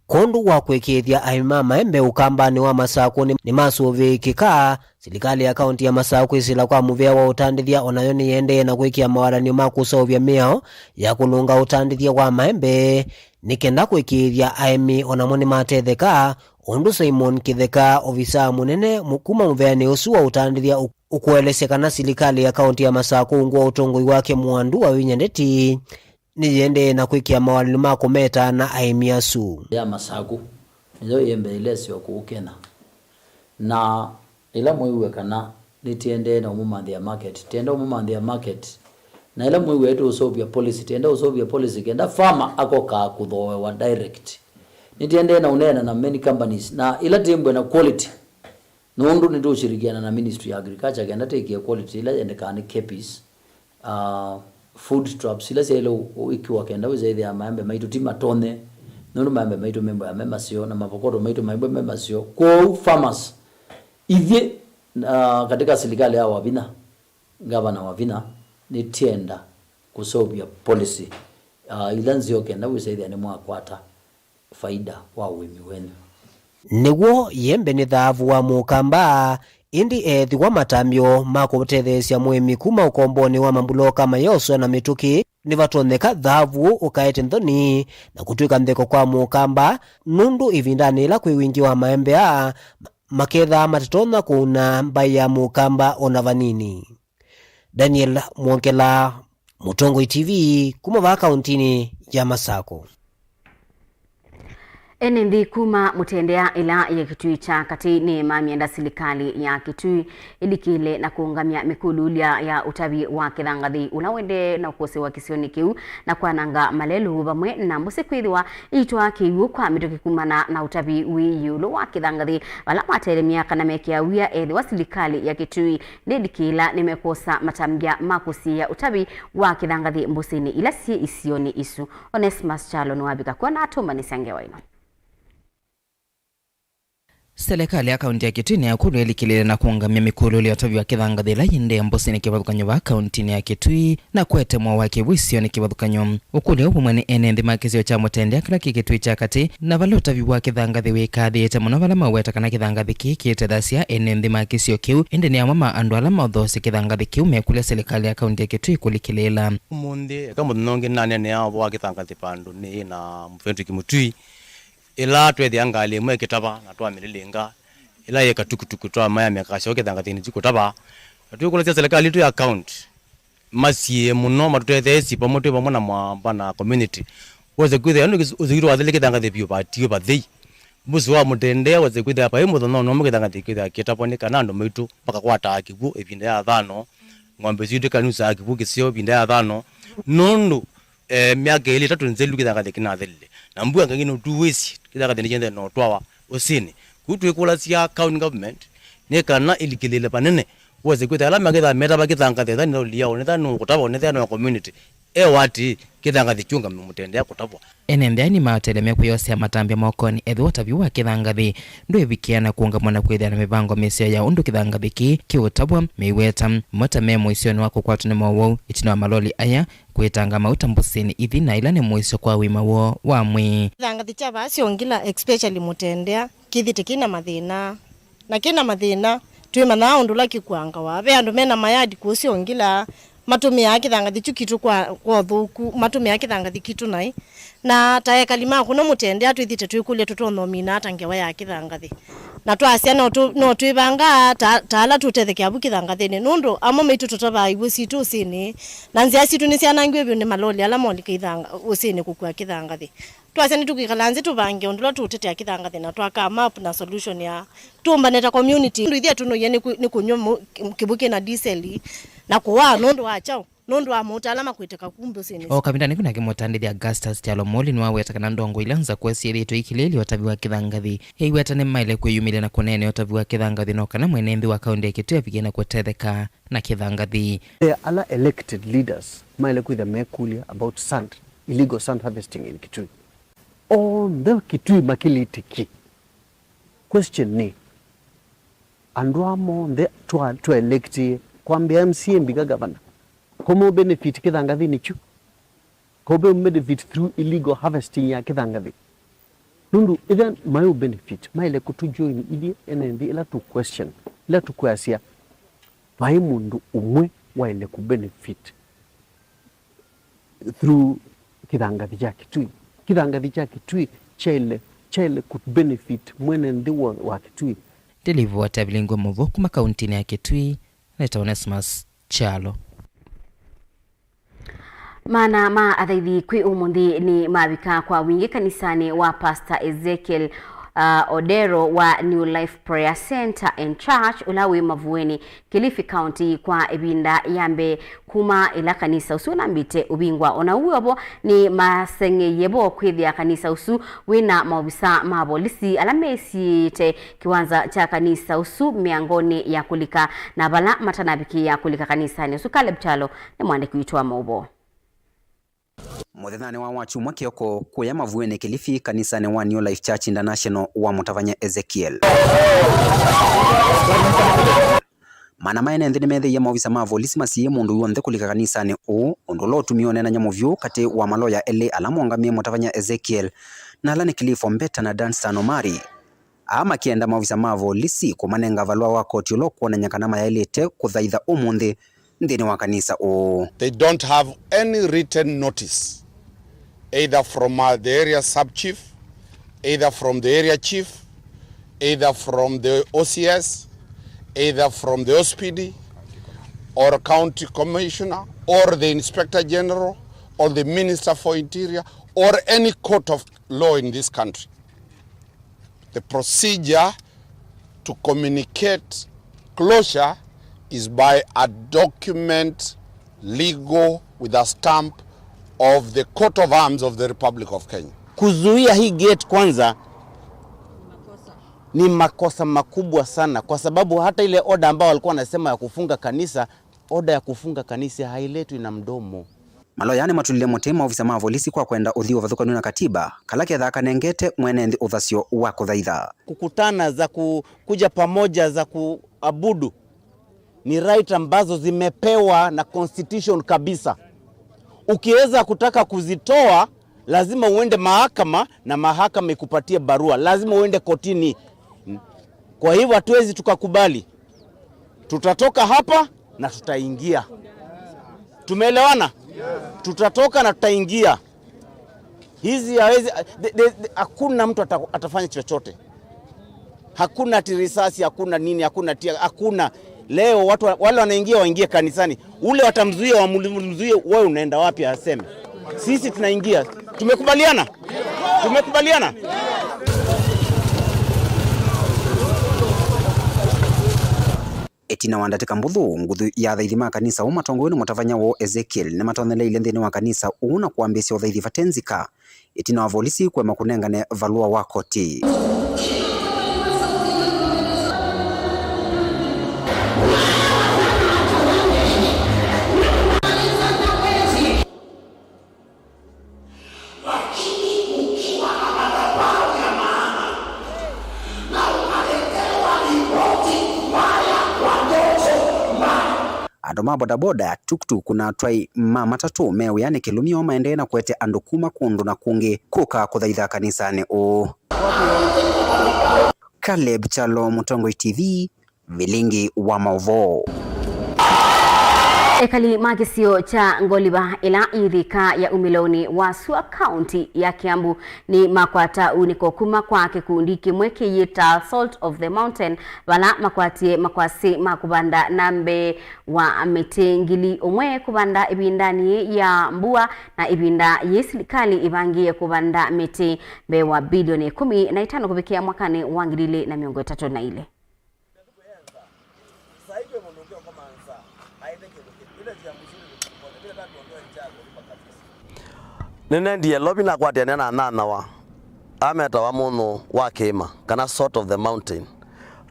Kwondũ wa kwĩkĩĩthya aĩmi ma maembe ũkambanĩ wa Masakũ nĩ, nĩmasũvĩĩkĩka, silikalĩ ya kaũntĩ ya Masakũ kwĩsĩla kwa mũvĩa wa ũtandĩthya o nayo nĩyĩendee na kwĩkĩa mawatanĩo ma kũseũvya mĩao ya kũlũnga ũtandĩthya wa maembe nĩ kenda kwĩkĩĩthya aĩmi o namo nĩmatetheka, ũndũ Simon Kĩtheka, ovisaa mũnene mũ- kuma mũveanĩ ũsu wa ũtandĩthya, ũ- ũkũelesya kana silikalĩ ya kaũntĩ ya Masakũ ungu wa ũtongoi wake Mwandu wa Vinya Ndeti nĩyĩendee na kwĩkĩa mawatanĩo ma kũmetaana aĩmi asu. Ya Masakũ nĩyo yĩ mbee ĩla ĩseo kũu Kenya. Na ĩla mwĩw'e kana nĩtĩendee na ũmũmanthĩa market, tĩenda ũmũmanthĩa market. Na ĩla mwĩw'e tũũseũvya policy, tĩenda ũseũvya policy kenda farmer akokaa kũthooewa direct. Nĩtĩendee na ũneena na many companies, na ĩla tĩmbwe na quality, nũndũ nĩtũũshirikiana na Ministry ya Agriculture kenda tĩkĩe quality ĩla yendekaa nĩ KEPHIS, uh, food traps ila syaĩle ũ- ĩkiwa kenda wĩsa ĩthĩa maembe maitũ ti matonye, nũndũ maembe maitũ membwa me maseo na mavokoto maitũ maimbwe me maseo. Kwoou farmers, ithyĩ uh, katika silikalĩ ya Wavinya, Ngavana Wavinya, nĩtĩenda kũseũvya policy uh, ila nzeo kenda wĩsa ĩthĩa nĩmwakwata faida wa ũĩmi wenyu. Nĩw'o, yembe nĩ thaavu wa mũkamba, ĩndĩ eethĩwa matambyo ma kũtetheesya mũĩmi kuma ũkombonĩ wa mambuloka mayoswa na mĩtũkĩ, nĩvatonyeka thaavu ũkaete nthoni na kũtw'ĩka ntheko kwa mũkamba, nũndũ ĩvindanĩ yĩla kwĩ wingĩ wa maembe aa, makethaa matatonya kũuna mbaĩ ya mũkamba o na vanini. Daniel Mwongela, Mũtongoi T V, kuma vaa kaũntinĩ ya Masakũ. Ene nthĩ kuma mũtendea ĩla ya Kitui kya katĩ nĩ mamyenda silikalĩ ya Kitui ĩlikĩle na kũũngamya mĩkũlũlya ya ũtavi wa kĩthangathĩ ũla ũendee na ũkosewa kĩsionĩ kĩu na kwananga malelũ vamwe na mbũsĩ kwĩthĩwa iitwaa kĩw'ũ kwa mĩtũkĩ kumana na ũtavi wĩ ĩũlũ wa kĩthangathĩ, vala matelemya kana mekĩa wia ethĩwa silikalĩ ya Kitui ndĩlikĩla nĩmekwosa matambya ma kũsiĩĩa ũtavi wa kĩthangathĩ mbũsĩnĩ ila syĩ isionĩ isu. Onesmus Kyalo nĩwavika kw'o na atũmbanĩsya ngewa ĩno. Selekalĩ ya kaũnti ya Kitui nĩyakulw'a ĩlikĩlĩle na kũũngamya mĩkũlũlyo ya ũtavi wa kĩthangathĩ ĩla yĩendee mbũsĩnĩ kĩvathũkany'o vaa kaũntinĩ ya Kitui na kũete mwao wa kĩw'ũ isionĩ kĩvathũkany'o. Ũkũlyo ũũ waumw'a nĩ ene nthĩ ma kĩsio kya Mũtendea kĩla kĩ Kitui kya katĩ, na vala ũtavi wa kĩthangathĩ wĩkathĩĩte mũno vala maũweta kana kĩthangathĩ kĩĩ kĩtethasya ene nthĩ ma kĩsio kĩu, ĩndĩ nĩ amwe ma andũ ala mathoosye kĩthangathĩ kĩu mekũlya silikalĩ ya kaũnti ya Kitui kũlikĩlĩĩla. Ũmũnthĩ, eka mũthenya ũngĩ nĩnaneenea ũvoo wa kĩthangathĩ vandũ nĩ na Fredrick Mũtui, ĩla tweethĩa ngalĩ ĩmwe ĩkĩtava na twamĩlĩlĩnga, ĩla yĩ katukutuku twamaya mĩkasya kĩthangathĩnĩ ti kũtava. Na twĩkũlasya silikalĩ yitũ ya county masiĩe mũno matũtetheesye vamwe twĩ vamwe na mwamba na community. Wose kwĩthĩa ĩndũ ũsĩ witũ wathĩle kĩthangathĩ vyũ vatiwe vathei. Mbũsĩ wa Mũtendea wose kwĩthĩa vai mũthenya ũmwe kĩthangathĩ kĩthĩa kĩtavwa nĩ kana andũ maitũ makakwataa kĩw'ũ ĩvinda ya thano. Ng'ombe sitũ ikanusaa kĩw'ũ kĩseo ĩvinda ya thano. Nũndũ eh, myaka ĩlĩ ĩtatũ nzelu kĩthangathĩ kĩnathelile. Na mbua ngangĩ nũtuwĩsye kĩthangathĩ nĩkyendee na ũtwawa ũsĩnĩ. Kũu twĩkũlasya county government nĩ kana ĩlikĩlĩle vanene. Wose kwĩthĩa ala makĩthaa metava kĩthangathĩ, ethani ũliao, nĩtha nũkũtava, nĩtha no community. Ewa atĩĩ, kĩthangathĩ kyũngame mũtendea kũtavwa. Ene nthĩ aa nĩmaweteele mekwĩyosea matambya mokonĩ ethĩwa ũtavyo wa kĩthangathĩ ndwĩvikĩa na kũũngamw'a na kwĩthĩa na mĩvango mĩseo ya ũndũ kĩthangathĩ kĩĩ kĩũtavwa. Meiweta mo ta me mũisyonĩ wa kũkwatwa nĩ mowau ĩtina wa maloli aya kwĩtanga mauta mbũsĩnĩ ithi na ila nĩ mũisyo kwa ũima woo wa mwĩĩ. Kĩthangathĩ kya vaa Siongila, especially mũtendea, kĩthĩte kĩna mathĩna. Na kĩna mathĩna, twĩmanyaa ũndũ ũla kĩkuangawa. Ve andũ mena mayadi kũũ Siongila, matũmĩaa kĩthangathĩ kyu kitũ kwa, kwa ũthũku, matũmĩaa kĩthangathĩ kitũ naĩ. Na ta ekali ma kũno mũtendea twĩthĩte twĩkũlya tũtonya ũmina ata ngewa ya kĩthangathĩ. Na twasya no tũ-, no twĩvangaa ta, ta ala tũtethekea vu kĩthangathĩnĩ. Nũndũ amwe maitũ tũtavaa iw'ũ sitũ ũsĩnĩ, na nzĩa sitũ nĩsyanangiwe vyũ nĩ maloli ala molika ithanga-, ũsĩnĩ kũkua kĩthangathĩ. Twasya nĩtũkwĩkala nzĩ tũvange ũndũ ũla tũũtetea kĩthangathĩ na twakaa map na solution ya tũũmbane ta community. Ũndũ ithyĩ tũnoie nĩ kũ-, nĩ kũnyw'a mũ-, kĩw'ũ kĩna diseli na kũwaa nũndũ wa kyaũ? Nũndũ wa mauta ala makwĩtĩka kumbe ũsĩnĩ. O kavindanĩ kau nake mũtandĩthya Augustus Kyalo Mũli nĩwaweta kana ndongo ila nzakũe syĩthĩĩtwe ikilĩĩlye ũtavi wa kĩthangathĩ, eiweta nĩmaĩle kwĩyumĩlya na kũneenea ũtavi wa kĩthangathĩ no kana mwene nthĩ wa kaũntĩ ya Kitui avikie na kũtetheka na kĩthangathĩ. There are other elected leaders maĩle kwĩthĩa mekũlya about sand, illegal sand harvesting in Kitui. Onthe Kitui makĩlĩte ki? Question nĩ, andũ aa monthe twa-, twaelectie, kwambĩa M C A mbika gavana, ko me benefit kĩthangathĩnĩ kyu? Ko me benefit through illegal harvesting ya kĩthangathĩ? Nũndũ ĩthĩa maĩ benefit, maĩle kũtũjoin ithyĩ ene nthĩ ĩla tũ question, ĩla tũkwasya, vai mũndũ ũmwe waĩle kũ benefit through kĩthangathĩ kya Kitui. Kĩthangathĩ kya Kitui kyaĩle, kyaĩle kũ benefit mwene nthĩ wa, wa Kitui. Ndĩlivoti ya vilingwe mũvũ kuma kauntinĩ ya Kitui, nĩtawa Onesmus Kyalo. Maana ma athaithi kwĩ ũmũnthĩ nĩ mavika kwa wingĩ kanisanĩ wa Pastor Ezekiel, uh, Odero wa New Life Prayer Center and Church, ũla wĩ Mavueni, Kilifi County, kwa ĩvinda ya mbee kuma ĩla kanisa ũsu ũnambĩte ũvingwa. O na ũu wĩ o vo, nĩ maseng'eie vo kwĩthĩa kanisa ũsu wĩ na maovisa ma volisi ala mesiĩĩte kĩwanza kya kanisa ũsu mĩangonĩ ya kũlika na vala matanavikĩĩa kũlika kanisanĩ ũsu. Caleb Kyalo nĩ mwandĩki witũ wa maũvoo. Mũthenyanĩ wa wakyumwa kĩoko kũya Mavueni, Kilifi, kanisanĩ wa New Life Church International wa Mũtavany'a Ezekiel. Maana ma ene nthĩ nĩmeethĩie maovisa ma volisi masiĩĩe mũndũ w'onthe kũlika kanisanĩ ũũ, ũndũ ũla ũtumie ũneenany'a mũvyũ katĩ wa maloya elĩ ala moongamie Mũtavany'a Ezekiel, na ala nĩ Cliff Ombeta na Dunstan Omari. Aa makĩenda maovisa ma volisi kũmanenga valũa wa koti ũla ũkwonany'a kana mayaĩlĩte kũthaitha ũmũnthĩ nthĩnĩ wa kanisa ũũ. They don't have any written notice, either from, uh, the area sub chief, either from the area chief, either from the O C S, either from the O C P D, or county commissioner, or the inspector general, or the minister for interior, or any court of law in this country. The procedure to communicate closure is by a document legal with a stamp of the Court of Arms of the Republic of Kenya. Kuzuia hii gate kwanza ni makosa makubwa sana, kwa sababu hata ile order ambayo walikuwa wanasema ya kufunga kanisa, order ya kufunga kanisa hailetwi na mdomo. Maloya nĩmatũlile mũtĩ maovisa ma volisi kwa kwenda ũthwii ũvathũkany'o na katiba, kala kethaa kanengete mwene nthĩ ũthasyo wa kũthaitha. Kukutana za ku-, kuja pamoja za kuabudu ni right ambazo zimepewa na constitution kabisa. Ukiweza kutaka kuzitoa, lazima uende mahakama na mahakama ikupatie barua. Lazima uende kotini. Kwa hivyo hatuwezi tukakubali. Tutatoka hapa na tutaingia. Tumeelewana? Tutatoka na tutaingia. Hizi hawezi, the, the, the, hakuna mtu ata-, atafanya chochote. Hakuna ati risasi, hakuna nini, hakuna tia, hakuna. Leo watu wa-, wale wanaingia waingie kanisani. Ule watamzuia, wamzuie, wewe unaenda wapi aseme? Sisi tunaingia. Tumekubaliana? Tumekubaliana? Ĩtina wa ndatĩka mbũthũ, nguthu ya athaithi ma kanisa ũũ matongoew'e nĩ mũtavany'a woo Ezekiel nĩmatonyeleile nthĩnĩ wa kanisa ũũ na kwambĩĩsya ũthaithi vate nzika, ĩtina wa volisi kũema kũnengane valũa wa koti. andũ ma bodaboda, tuktuk na atwai ma matatũ me wĩanĩ kĩlũmyo maendee na kũete andũ kuma kũndũ na kũngĩ kũka kũthaitha kanisanĩ ũũ. Caleb Kyalo, Mũtongoi T V, Vilingi wa Maũvoo. Ekali ma kĩsio kya Ngoliva ĩla yĩ ĩthĩka ya umĩlonĩ wa sua kaunti ya Kiambu nĩmakwata unĩko kuma kwa kĩkundi kĩmwe kĩyĩtaa Salt of the Mountain, vala makwatie makwasĩ ma kũvanda na mbee wa mĩtĩ ngili ũmwe kũvanda ĩvindanĩ ya mbua, na ĩvinda yĩĩ silikalĩ ĩvangĩe kũvanda mĩtĩ mbee wa bilioni ĩkũmi na itano kũvikĩa mwakanĩ wa ngili ilĩ na mĩongo ĩtatũ na ilĩ. Nĩnendie Lovi nakwatĩanĩa na anyanyawa ametawa Mũnyũ wa Kĩĩma, kana Salt of the Mountain.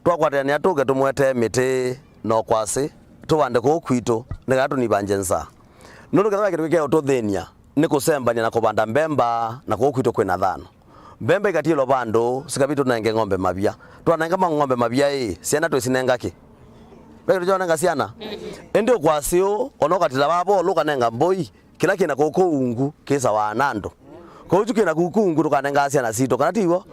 Twakwatĩanĩa tũke tũmũetee mĩtĩ na ũkwasĩ tũvande kũũ kwitũ nĩ kana tũnivangye nzaa. Nũndũ kethĩwa kĩndũ kĩkeũtũthĩny'a nĩ kũsembany'a na kũvanda mbemba, na kũũ kwitũ kwĩna thano. Mbemba ikatiĩlwa vandũ, sikavi tũnenge ng'ombe mavia. Twanenga ma ng'ombe mavia ĩ, syana twĩsinenga kĩ? Ve kĩndũ kyaũnenga syana? Ĩndĩ ũkwasĩ ũũ, ona ũkatila vaa volu ũkanenga mbũi, kĩla kĩna kũũ kũu ungu kĩsawaa na andũ. Kũu kyu kĩna kũu kũu ungu tũkanengaa syana sitũ, kana ti w'o?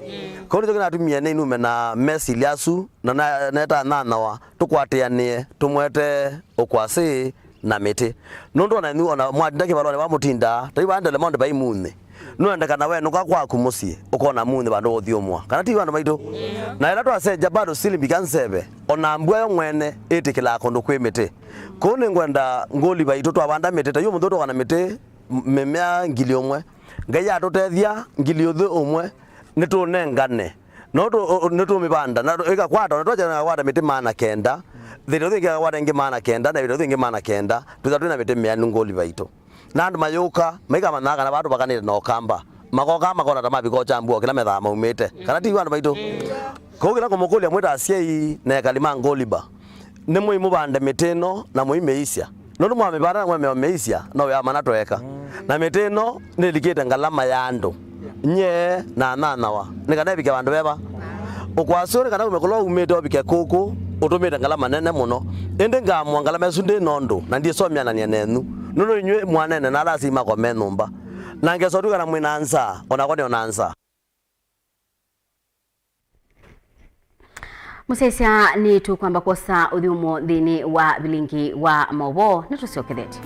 Kũu nĩkyo kĩnatumie nĩnume na mesili asu, na na- neta anyanyawa tũkwatĩanĩe, tũmũete ũkwasĩ na mĩtĩ. Nũndũ ona inyu ona mwatinda kĩvalonĩ vaa mũtindaa, ta yu vaa Del Monte vai munĩ. Nũendekana wenũka kwaku mũsyĩ, ũkona munĩ vandũ wa ũthyũmũa. Kana ti vandũ maitũ? Na ĩla twasenja bado still mbika nzeve, ona mbua yo mwene ĩtĩkĩlaa kũndũ kwĩ mĩtĩ. Kũu nĩngwenda ngũli vaitũ twavanda mĩtĩ, ta yu mũthĩ tũkana mĩtĩ, m- mĩmea ngili ũmwe. Ngai atũtethya ngili ũthĩ ũmwe, nĩtũnengane. No tũ- ũ- nĩtũmĩvanda, na ĩkakwata, ona twakyana ĩkakwata mĩtĩ maana kenda, ĩvinda ũthĩ ĩngĩ ĩkakwata ĩngĩ maana kenda, na ĩvinda ũthĩ ĩngĩ maana kenda, twĩtha twĩna mĩtĩ mĩanu ngũli vaitũ. Na andũ mayũka, maikamanyaa kana vaa tũvakanĩte na Ũkamba. Makokaa makona ta mavika ũkyambu o kĩla methaa maumĩte. Kana ti andũ maitũ? Kũu kĩla ngũmũkũlya mwĩ ta asyai na ekali ma Ngoliba, nĩ mũimũvande mĩtĩ ĩno na mũimĩisya. Nũndũ mwamĩvanda na mwemea ũmĩisya, no wĩa mana tweeka. Na mĩtĩ ĩno nĩlikĩte ngalama ya andũ. Nyie na anyanyawa, nĩ kana ĩvike vandũ veva. Ũkwasĩ ũũ nĩ kana ume kũla umĩte ũvike kũkũ, ũtũmĩte ngalama nene mũno. Ĩndĩ ngaamũa ngalama ĩsu ndĩ nondũ, na ndyĩsomyanany'a nenyu. Nũndũ inyw'ĩ mwanene na ala asyai makwa me nyũmba. Na ngesa ũtw'ĩka na mwĩ na nzaa, o nakwa nĩ o na nzaa. Mũsyaĩĩsya, nĩtũkwamba kwosa ũthyũmũo nthĩnĩ wa vilingi wa maũvoo, nĩtũsyokethetye.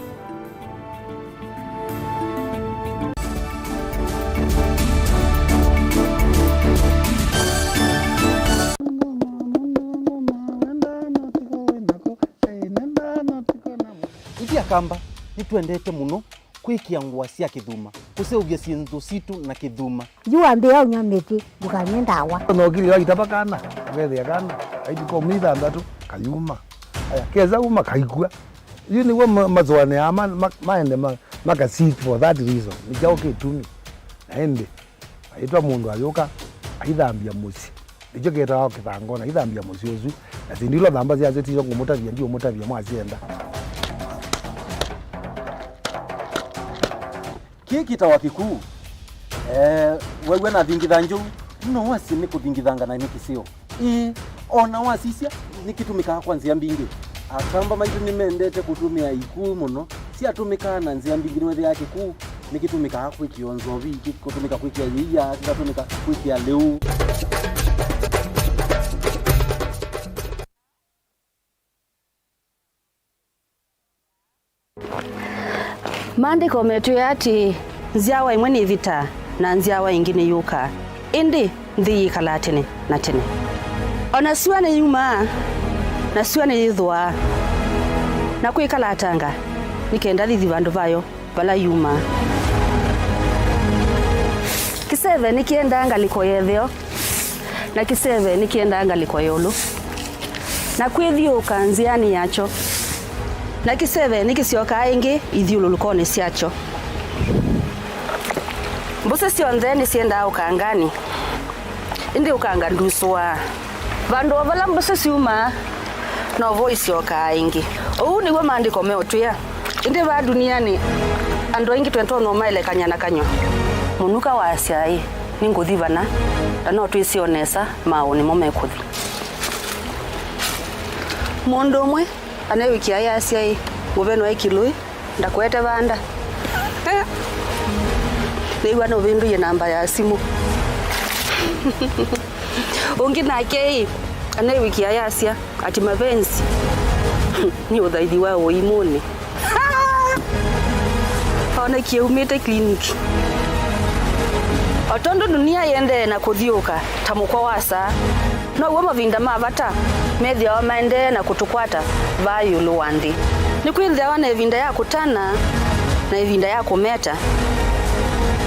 Ithyĩ Akamba nĩtwendete mũno kwĩkĩa ngũa sya kĩthuma, kũseũvya syĩndũ sitũ na kĩthuma. Yu wambĩĩa ũnywa mĩtĩ, ndũkanywe ndawa. Nokilye waitava kana, ũkethĩa kana, aitu komi ithanthatu, kayuma. Aya, kesa uma, kaikw'a. Yu nĩw'o ma- masũanĩaa ma- ma- maende ma- maka seek for that reason. Nĩ kyaũ kĩtumi? Na ĩndĩ, aitwa mũndũ ayũka, aithambya mũsyĩ. Nĩkyo kĩtawa kĩthango, na aithambya mũsyĩ ũsu. Na syĩndũ ila ũthamba syasyo tisyo ngũmũtavya, ndiũmũtavya mwasyenda. Kĩĩ kĩtawa kĩkuu. Eh, wew'a nathingitha njũu, no wasye nĩ kũthingithanga na nĩ kĩseo. Ĩĩ, o na wasisya, nĩkĩtũmĩkaa kwa nzĩa mbingĩ. Akamba maitũ nĩmendete kũtũmĩa ikuu mũno. Syatũmĩkaa na nzĩa mbingĩ, nĩwethĩaa kĩkuu nĩkĩtũmĩkaa kwĩkĩa nzovi, kĩkatũmĩka kwĩkĩa yĩia, kĩkatũmĩka kwĩkĩa lĩu. Maandĩko metwĩe atĩĩ, nzyawa ĩmwe nĩĩvitaa, na nzyawa ĩngĩ nĩyũkaa, ĩndĩ nthĩ yĩkalaa tene na tene. O na syũa nĩyumaa, na syũa nĩyĩthũaa, na kwĩkalatanga, nĩ kenda thithi vandũ vayo vala yumaa. Kĩseve nĩkĩendaa ngalĩko ya ĩtheo, na kĩseve nĩkĩendaa ngalĩko ya ĩũlũ, na kwĩthyũũka nzĩanĩ yakyo, na kĩseve nĩkĩsyokaa ĩngĩ ithyũlũlũkonĩ syakyo. Mbũsĩ syonthe nĩsyendaa ũkanganĩ, ĩndĩ ũkanga ndusũaa. Vandũ o vala mbũsĩ syumaa, novo isyokaa ĩngĩ. Ũu nĩw'o Maandĩko meũtwĩa. Ĩndĩ vaa ndunianĩ, andũ aingĩ twĩtonya ũmaelekany'a na kanyw'a. Mũnuka waasya, ĩ, nĩngũthi vana, na no twĩsĩ o nesa maaũ nĩmo mekũthi. Mũndũ ũmwe Anewĩkĩa yasya ĩ, mũveno e Kĩlũĩ, ndakwete vanda. Nĩw'a nũvĩndũie namba ya simũ. Ũngĩ nake ĩ, anewĩkĩa yasya ati mavenzi nĩ ũthaithi wa ũimũnĩ. Onekie umĩte clinic. O tondũ dunia yĩendee na kũthiũũka ta mũkwa wa saa, now'o mavinda ma vata methĩawa maendee na kũtũkwata vaa ĩũlũ wa nthĩ. Nĩkwĩthĩawa na ĩvinda ya kũtana na ĩvinda ya kũmeta.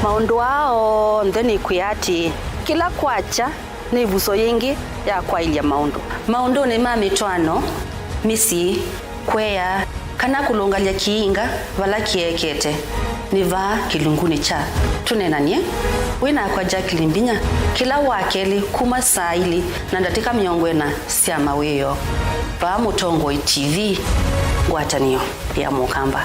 Maũndũ aa onthe nĩkwĩa atĩĩ, kĩla kwakya nĩ ĩvuso yĩngĩ ya kwaĩlya maũndũ. Maũndũnĩ ma mĩtwaano, mĩsyĩ, kũea, kana kũlũngalya kĩinga vala kĩekete, nĩ vaa kĩlungunĩ kya Tũneenany'e wĩ nakwa Jacqueline Mbinya kĩla Wakelĩ kuma saa ilĩ na ndatĩka mĩongo ĩna sya mawĩoo, vaa Mũtongoi T V, ngwatanĩo ya Mũkamba.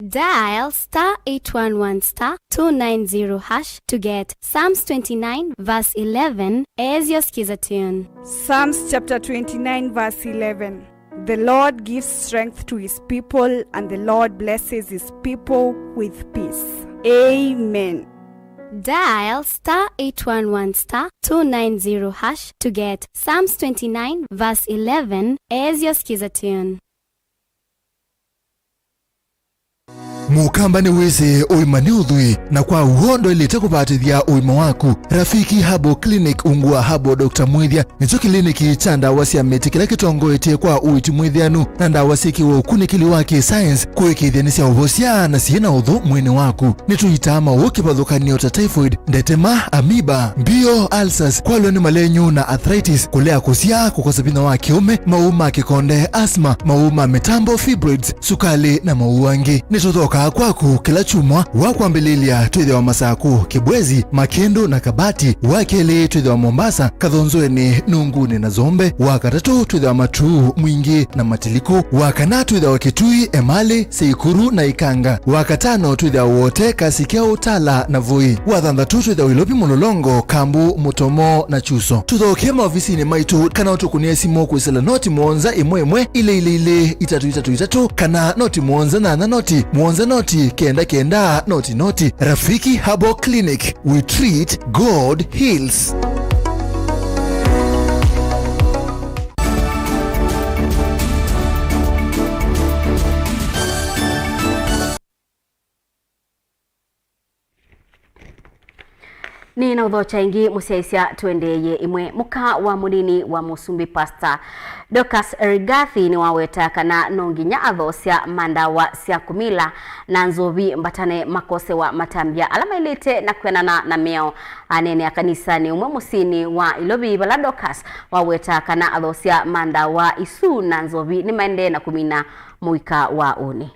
Dial star eight one one star two nine zero hash to get Psalms twenty-nine verse eleven as your skiza tune. Psalms chapter twenty-nine verse eleven. The Lord gives strength to his people, and the Lord blesses his people with peace. Amen. Dial star eight one one star two nine zero hash to get Psalms twenty-nine verse eleven as your skiza tune. Mũkamba nĩwĩsĩ ũima nĩ ũthwii, na kwa w'o ndwaĩlĩte kũvatĩthya ũima waku. Rafiki Herbal Clinic ungu wa Herbal Doctor Mwĩthya nĩkyo kĩliniki kya ndawa sya mĩtĩ kĩla kĩtongoetye kwa ũiiti mwĩthĩanu na ndawa syĩkĩwe ũkunĩkĩli wa kĩ-science kũĩkĩĩthya nĩ sya ũvosya na syĩ na ũthũ mwĩĩnĩ waku. Nĩtũitaa maũũ kĩvathũkany'o ta typhoid, ndetema, amoeba, mbio, ulcers, kwalwa nĩ malenyu na arthritis, kũlea kũsyaa, kũkosa vinya wa kĩũme, maũũ ma kĩkonde, asthma, maũũ ma mĩtambo, fibroids, sukalĩ, na maũũ angĩ. Nĩtũthokaa kwaku kĩla kyumwa wa kwambĩlĩlya. Twĩthĩawa Masakũ, Kĩbwezi, Makĩndũ na Kabati. Wa kelĩ twĩthĩawa Mombasa, Kathonzweni, Nungunĩ na Zombe. Wa katatũ twĩthĩawa Matuu, Mwingĩ na Matiliku. Wa kana twĩthĩawa Kitui, Emali, Seikuru na Ikanga. Wa katano twĩthĩawa Wote, Kasikya, Utala na Voi. Wa thanthatũ twĩthĩawa Ilovi, Mlolongo, Kambu, Mutomo na Chuso. Tũthookee maovisinĩ maitũ kana ũtũkũnĩe simũ kwĩsĩla noti mũonza ĩmwe ĩmwe ilĩ ilĩ ilĩ itatũ itatũ itatũ kana noti mũonza nyanya noti mũonza noti kenda kenda noti noti. Rafiki Herbal Clinic, we treat, God heals. Nĩ na ũthokya ĩngĩ mũsyaĩĩsya tũendeeye ĩmwe. Mũka wa mũnini wa mũsumbĩ Pastor Dorcas Rigathi nĩwaweta kana no nginya athoosya ma ndawa sya kũmila na nzovi mbatane makosewa matambya ala maĩlĩte na kwĩanana na mĩao. Aneenea kanisanĩ ũmwe mũsyĩnĩ wa Ilovi vala Dorcas waweta kana athoosya ma ndawa isu na nzovi nĩmaendee na kũmina mũika wa ũnĩ.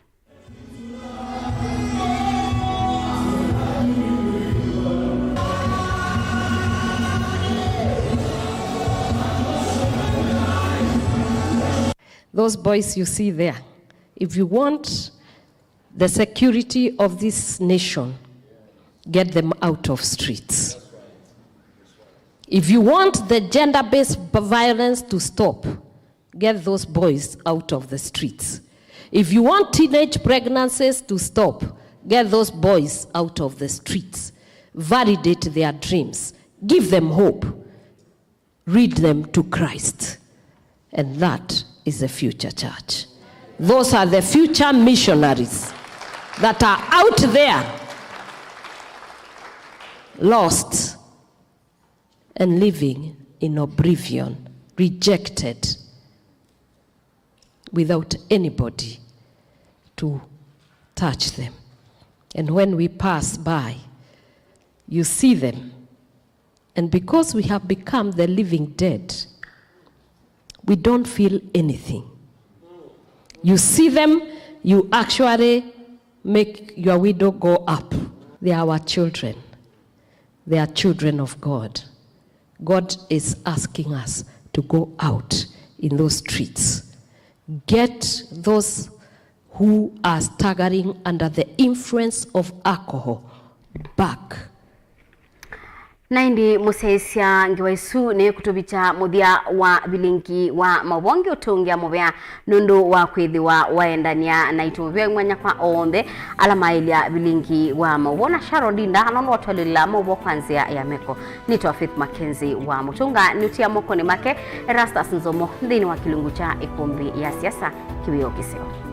Those boys you see there, if you want the security of this nation, get them out of streets. If you want the gender-based violence to stop, get those boys out of the streets. If you want teenage pregnancies to stop, get those boys out of the streets. Validate their dreams. Give them hope. Lead them to Christ. And that is the future church. Those are the future missionaries that are out there, lost and living in oblivion, rejected, without anybody to touch them. And when we pass by, you see them. And because we have become the living dead, we don't feel anything. You see them, you actually make your window go up. They are our children. They are children of God. God is asking us to go out in those streets. Get those who are staggering under the influence of alcohol back. Na ĩndĩ mũsyaĩĩsya ngewa ĩsu nĩ kũtũvikya mũthya wa vilingi wa maũvoo. Ngĩũtũngĩa mũvea nũndũ wa kwĩthĩwa waendany'a naitũ mũvea mwanya kwa onthe ala maĩlya vilingi wa maũvoo. Na Sharon Ndinda nũndũ watwalĩla maũvoo kwa nzĩa ya meko. Nĩtwa Faith Mackenzie wa Mũtũnga, nĩũtia mokonĩ make Erastus Nzomo nthĩnĩ wa kĩlungu kya ĩkũmbĩ ya siasa kĩwĩoo kĩseo.